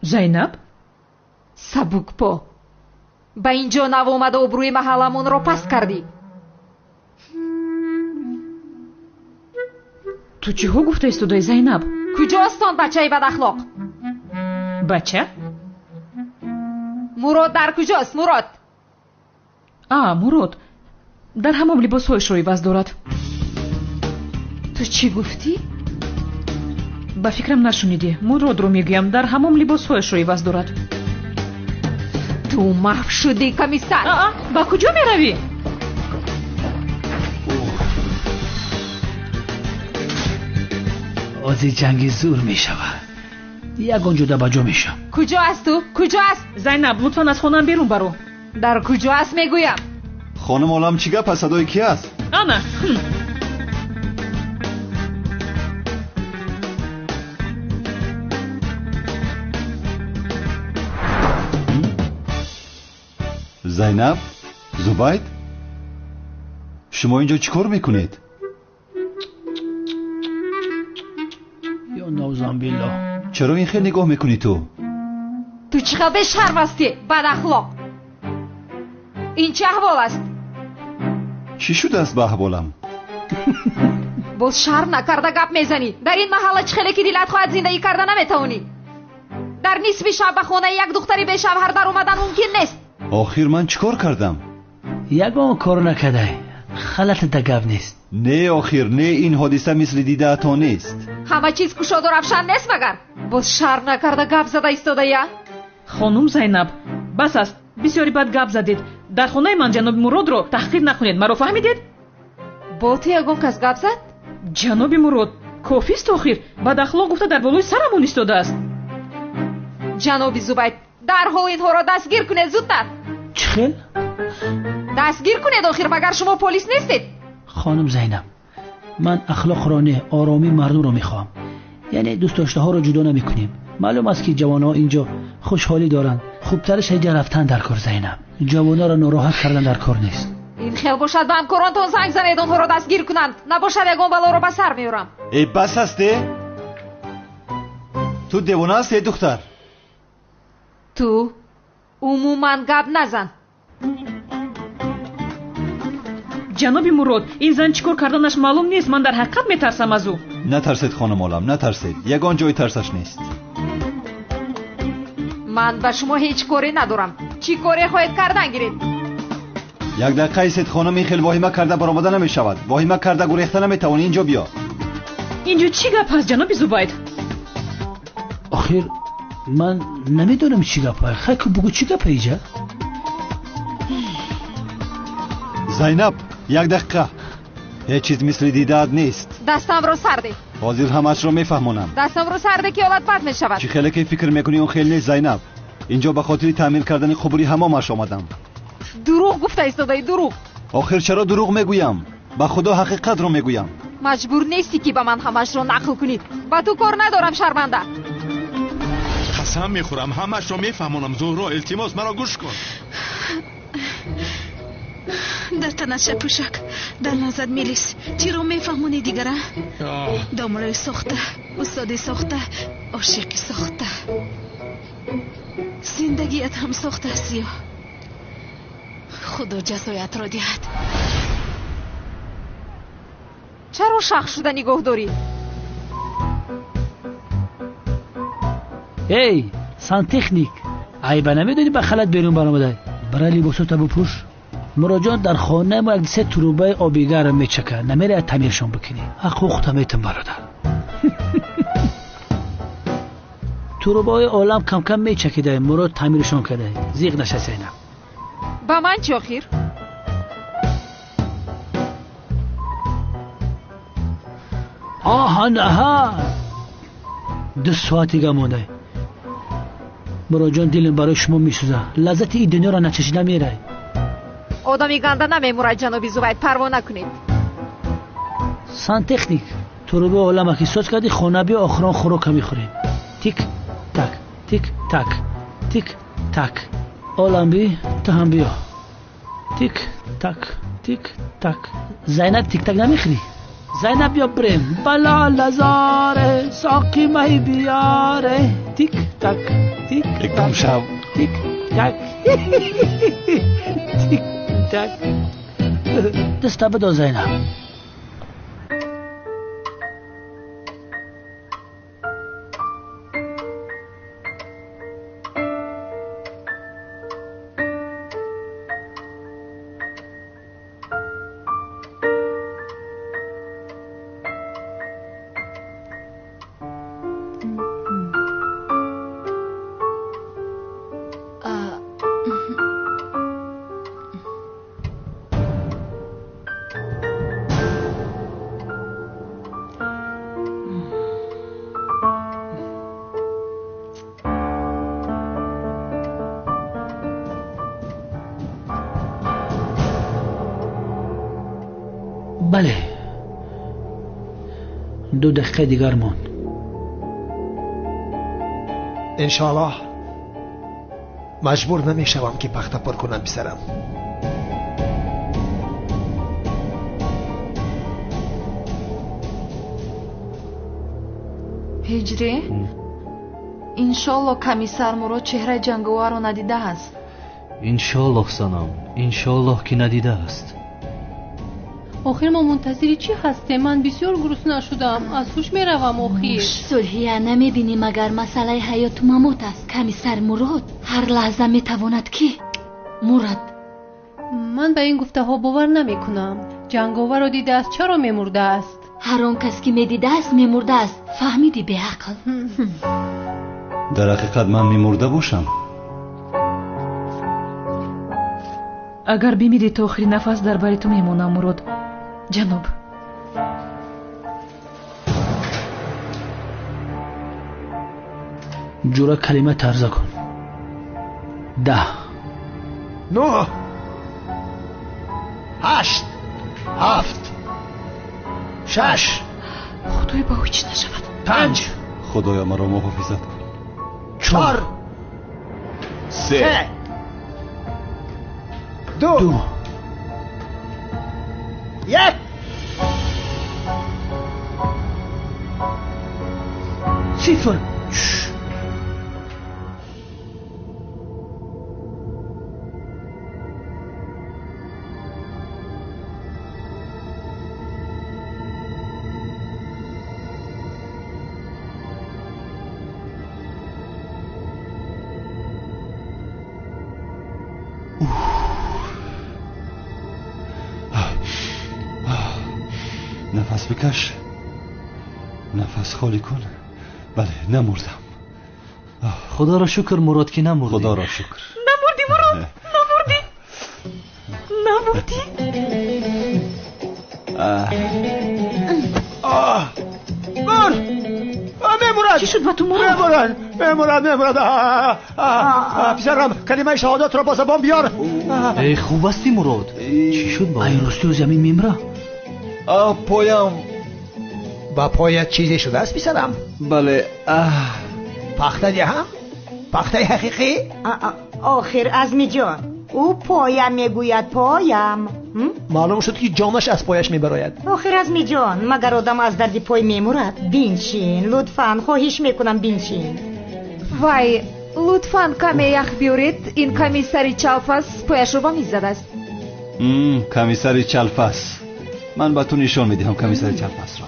Зайнаб? Сабукпо. Ба ин ҷо нав омада обрӯи маҳалламонро паст кардӣ. Ту чиҳо гуфта истодаи, Зайнаб? Куҷост он бачаи бадахлоқ? Бача? Мурод дар куҷост, Мурод? А, Мурод дар ҳамом либосҳояшро иваз дорад. Ту чӣ гуфтӣ? Ба фикрам нашунидӣ. Муродро мегӯям, дар ҳамом либосҳояшро иваз дорад. Ту маҳв шудӣ, комиссар! Аа, ба куҷо меравӣ? Ози ҷанги зур мешавад. Ягон ҷода ба ҷо мешавам. Куҷо аст ӯ? Куҷо аст? Зайнаб, лутфан аз хонаам берун баро. Дар куҷо аст мегӯям? Хонум Олам, чӣ гап аст? Садои ки аст? Ана. Зайнаб, Зубайд, шумо инҷо чӣ кор мекунед? Ё навзамбилло. Чаро ин хел нигоҳ мекунӣ ту? Ту чӣ хел бешарм ҳастӣ, бадахлоқ! Ин чӣ аҳвол аст? Чӣ шудааст ба аҳволам? Боз шарм накарда гап мезанӣ. Дар ин маҳалла чӣ хеле ки дилат хоҳад зиндагӣ карда наметавонӣ. Дар нисфи шаб ба хонаи як духтари бешавҳар даромадан мумкин нест. Охир ман чӣ кор кардам? Ягон кор накардай. Халатата гап нест. Не, охир не, ин ҳодиса мисли дидаатон нест. Ҳама чиз кушоду равшан нест магар? Боз шарм накарда гап зада истодая? Хонум Зайнаб, бас аст, бисёри бад гап задед. Дар хонаи ман ҷаноби Муродро таҳқир накунед, маро фаҳмидед? Бо ту ягон кас гап зад? Ҷаноби Мурод, кофист охир, бадахлоқ гуфта дар болои сарамон истодааст. Ҷаноби Зубайд, дарҳол инҳоро дастгир кунед, зудтар. Чӣ хел? Дастгир кунед охир, магар шумо полис нестед? Хонум Зайнаб, ман ахлоқро не, оромии мардумро мехоҳам. Яъне дӯстдоштаҳоро ҷудо намекунем. Маълум аст ки ҷавонҳо инҷо хушҳолӣ доранд. Хубтараш инҷа рафтан дар кор, Зайнаб. Ҷавонҳоро нороҳат кардан дар кор нест. Ин хел бошад ба ҳамкоронтон занг занед, онҳоро дастгир кунанд. Набошад ягон балоро ба сар меорам. Э, бас аст, э? Ту девона ҳастӣ, э духтар? Ту умуман гап назан. Ҷаноби Мурод, ин зан чӣ кор карданаш маълум нест. Ман дар ҳақиқат метарсам аз ӯ. Натарсед, хонум Олам, натарсед. Ягон ҷои тарсаш нест. Ман ба шумо ҳеҷ коре надорам. Чӣ коре хоҳед кардан гиред? Як дақиқа истед, хонум, ин хел воҳима карда баромада намешавад. Воҳима карда гурехта наметавонӣ. Инҷо биё. Инҷо чӣ гап ҳаст, ҷаноби Зубайд? Охир ман намедонам чӣ гап. Хай ку бугӯ чӣ гапа иҷа? Зайнаб, як дақиқа. Ҳеҷ чиз мисли дидаат нест. Дастамро сар деҳ. Ҳозир ҳамаашро мефаҳмонам. Дастамро сар деҳ ки ҳолат бад мешавад. Чӣ хеле ки фикр мекунӣ он хел нест, Зайнаб. Инҷо ба хотири таъмир кардани қубури ҳамомаш омадам. Дурӯғ гуфта истодаӣ, дурӯғ. Охир чаро дурӯғ мегӯям? Ба худо ҳақиқатро мегӯям. Маҷбур нестӣ ки ба ман ҳамаашро нақл кунӣ. Ба ту кор надорам, шарманда. Қасам мехӯрам, ҳамаашро мефаҳмонам. Зуҳро, илтимос, маро гӯш кун. Дар танат шапӯшак, дар назар мелис. Чиро мефаҳмонӣ дигара? Домраи сохта, устоди сохта, ошиқи сохта. Зиндагият ҳам сохтааст ё? Худо ҷазоятро диҳад. Чаро шах шуда нигоҳ дорӣ? Эй, сантехник, айба намедонӣ ба халат берун баромадай? Бара либосота бупӯш. Муроҷон, дар хонаи мо як се трубаи оби гарм мечакад. Намераяд таъмиршон бикунӣ. Ҳуқуқта метам, бародар. Трубаҳои олам камкам мечакидай, Мурод таъмиршон кардай. Зиқ наша, Зайнаб. Ба ман чӣ охир? Оҳан, аҳа, 2 соат дига мондай. Муроҷон, дилам барои шумо месӯзад. Лаззати ин дунёро начашида мерай. Одами ганда намемурад, ҷаноби Зубайд, парво накунед. Сантехник, труба олама ки соз кардӣ, хона биё, охирон хӯрока мехӯрем. Тик так, тик так, тик так. Олам би, ту ҳам биё. Тик так, тик так. Зайнаб, тик так намехӯрӣ? Зайнаб, биё бирем. Балолазоре, соқи май биёре. Тик так, тик так, тик так. Тик так. Даста бидо Зайнаб. Бале, 2 дақиқаи дигар монд. Иншоаллоҳ маҷбур намешавам ки пахта пур кунам писарам. Ҳиҷрӣ, иншоаллоҳ комиссар Мурод чеҳраи ҷанговарро надидааст. Иншоаллоҳ санам, иншоаллоҳ ки надидааст. Охир мо мунтазири чӣ ҳастем? Ман бисёр гурусна шудам, аз ҳуш меравам охир. Сулҳия, намебинӣ магар масъалаи ҳаёту мамот аст. Комиссар Мурод ҳар лаҳза метавонад ки мурад. Ман ба ин гуфтаҳо бовар намекунам. Ҷанговарро дидааст, чаро мемурдааст? Ҳар он кас ки медидааст мемурдааст. Фаҳмидӣ беақл? Дар ҳақиқат ман мемурда бошам? Агар бимирӣ то охири нафас дар бари ту мемонам, Мурод. Ҷаноб. Ҷура калима тарза кун. 10 9 8 7 6. Худоё, ба ӯ чӣ нашавад. 5. Худоё, маро муҳофизат кун. 4 3 2 1. 0. Нафас бикаш, нафас холӣ кун. Бале, намурдам. Худоро шукр Мурод ки намурдӣ. Худоро шукр. Намурдӣ Мурод, намурдӣ, намурдӣ. Мур! Мемурад! Чӣ шуд ба ту Мурод? Мемурад! Мемурад, мемурад! Писарам, калимаи шаҳодатро ба забон биёр. Эй, хуб ҳастӣ Мурод? Чӣ шуд ба ай рости замин мемра? Поям. Ба поят чизе шудааст писарам? Бале. Пахта диҳам? Пахтаи ҳақиқӣ? Охир Азмиҷон, ӯ поям мегӯяд, поям. Маълум шуд ки ҷонаш аз пояш мебарояд. Охир Азмиҷон, магар одам аз дарди пой мемурад? Биншин, лутфан, хоҳиш мекунам, биншин. Вай, лутфан каме ях биёред, ин комиссари чалфас пояшро ба миз задааст. Комиссари чалфас. Ман ба ту нишон медиҳам комиссари чалфасро.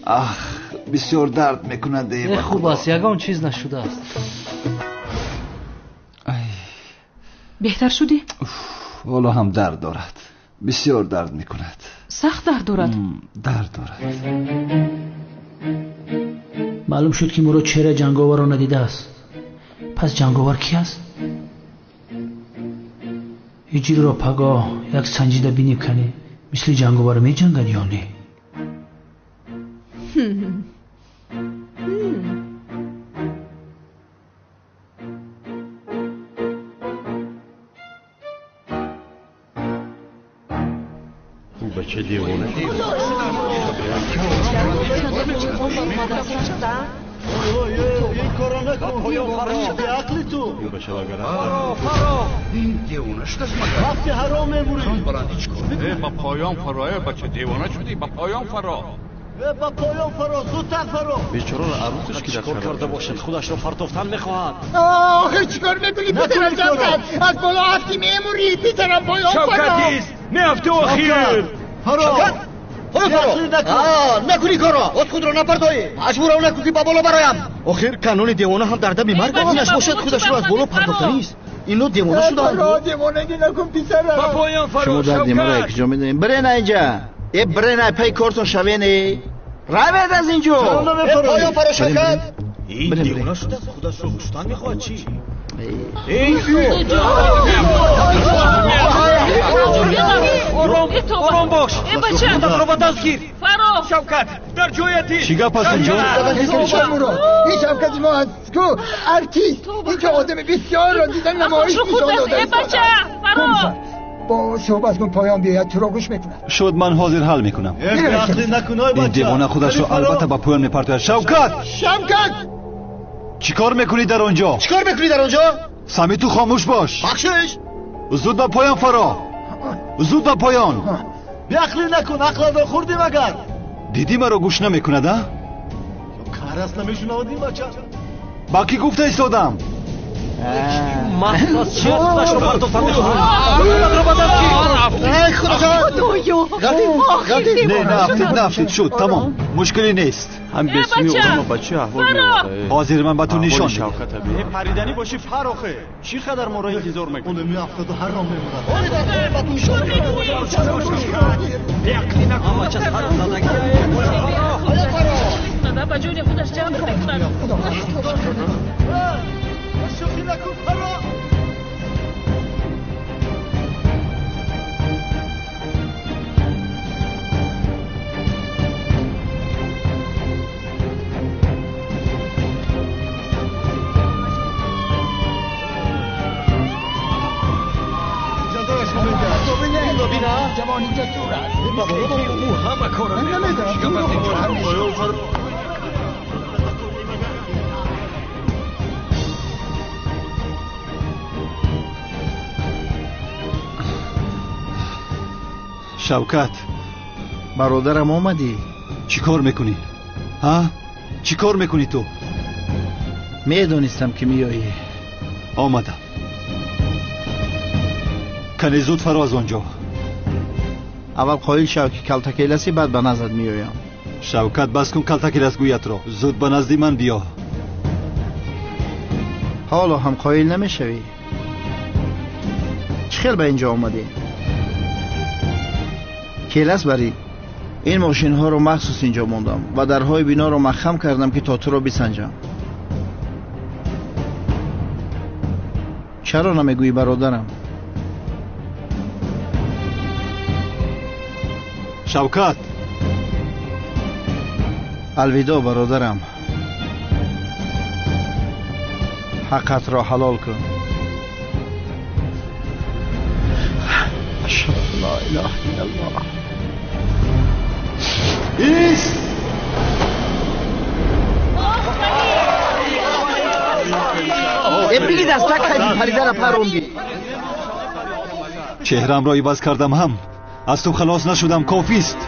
Ах, бисёр дард мекунад. Хуб аст, ягон чиз нашудааст. Беҳтар шудӣ? Ҳоло ҳам дард дорад, бисёр дард мекунад. Сахт дард дорад? Дард дорад. Маълум шуд ки Мурод чеҳраи ҷанговарро надидааст. Пас ҷанговар ки аст? Ҳиҷриро пагоҳ як санҷида бинем, кани мисли ҷанговар меҷангад ё не. Бача девона. Ба поён фаро, бача девона шудӣ, ба поён фаро. Ба поён фаро, зудтар фаро. Бечораро арӯсаш ки чикор карда бошад, худашро партофтан мехоҳад. Охир чикор мекунӣ, писарам? Шавкат, аз боло афти мемурӣ, писарам, поён фаро. Шавкат ист, меафти охир. Фаро. Фаро, накунӣ корро, от худро напартоӣ, маҷбурам накун ки ба боло бароям. Охир канони девона ҳам дар дами марг инаш бошад, худашро аз боло партофтанист. Ино девона шудаанд. Фаро, девонагӣ накун, писарам. Ба поён фаро. Шумо дарди маро якҷо медонем. Бирен инҷа. Э, бирен, ай пай кортон шавен. Э, равед аз инҷо. Поён фаро, Шавкат. Ин девона шудааст, худашро куштан мехоҳад чӣ? Ором, ором бош. Худатро ба даст гир. Шавкат, дар ҷоят ист. Чӣ гап аст инҷо? Мурод, ин Шавкати мо аст ку артист. Инҷо одами бисёрро дида намоиш нишон додааст. Бо суҳбат кун, поён биёяд, туро гӯш мекунад. Шуд, ман ҳозир ҳал мекунам. Ин девона худашро албатта ба поён мепартояд. Шавкат! Шавкат! Чӣ кор мекунӣ дар он ҷо? Чӣ кор мекунӣ дар он ҷо? Сами, ту хомӯш бош. Бахшиш. Зуд ба поён фаро, зуд ба поён. Беақлӣ накун, ақлатро хӯрдӣ магар? Дидӣ, маро гӯш намекунад, а? Кар аст, намешунавад ин бача. Ба кӣ гуфта истодам? Маст чи аст, худашро партофтан мехоҳад. Худатро ба даст гир. Ай, худоҷон! Ғалтид, не, наафтид, наафтид, шуд, тамом, мушкиле нест. Ҳам бесуми одама ба чӣ аҳвол меовард. Ҳозир ман ба ту нишон медиҳам. Париданӣ бошӣ, фарохе. Чӣ қадар моро интизор мекунӣ? Оне меафтаду ҳаром мемонад. Беақлӣ накун. Ба ҷони худаш ҷабр мекунад. Шӯхӣ накун, фаро. Ҷавони ҷасур аст. Ӯ ҳама корро намедонам. Шавкат. Бародарам, омадӣ? Чӣ кор мекунӣ, ҳа? Чӣ кор мекунӣ ту? Медонистам, ки меоӣ. Омадам. Кане зуд фаро аз он ҷо. Аввал қоил шав, ки калтакеласӣ, баъд ба наздат меоям. Шавкат, бас кун калтакелас гӯятро, зуд ба назди ман биё. Ҳоло ҳам қоил намешавӣ? Чӣ хел ба инҷо омадӣ? Келас барӣ. Ин мошинҳоро махсус инҷо мондам ва дарҳои биноро маҳкам кардам, ки то туро бисанҷам. Чаро намегӯӣ, бародарам? Шавкат. Алвидо, бародарам. Ҳаққатро ҳалол кун. Ашҳаду ан ла илаҳа иллаллоҳ. Ист! Э, бигир, дастак хайди паридара парондӣ. Чеҳраамро иваз кардам ҳам аз ту халос нашудам, кофист.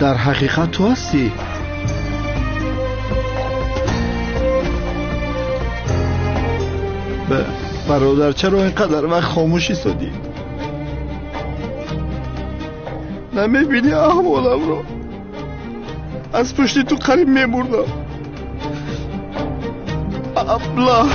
Дар ҳақиқат ту ҳастӣ? Бародар, чаро ин қадар вақт хомӯш истодӣ? Намебинӣ аҳволамро? Аз пушти ту қариб мемурдам. Аблаҳ!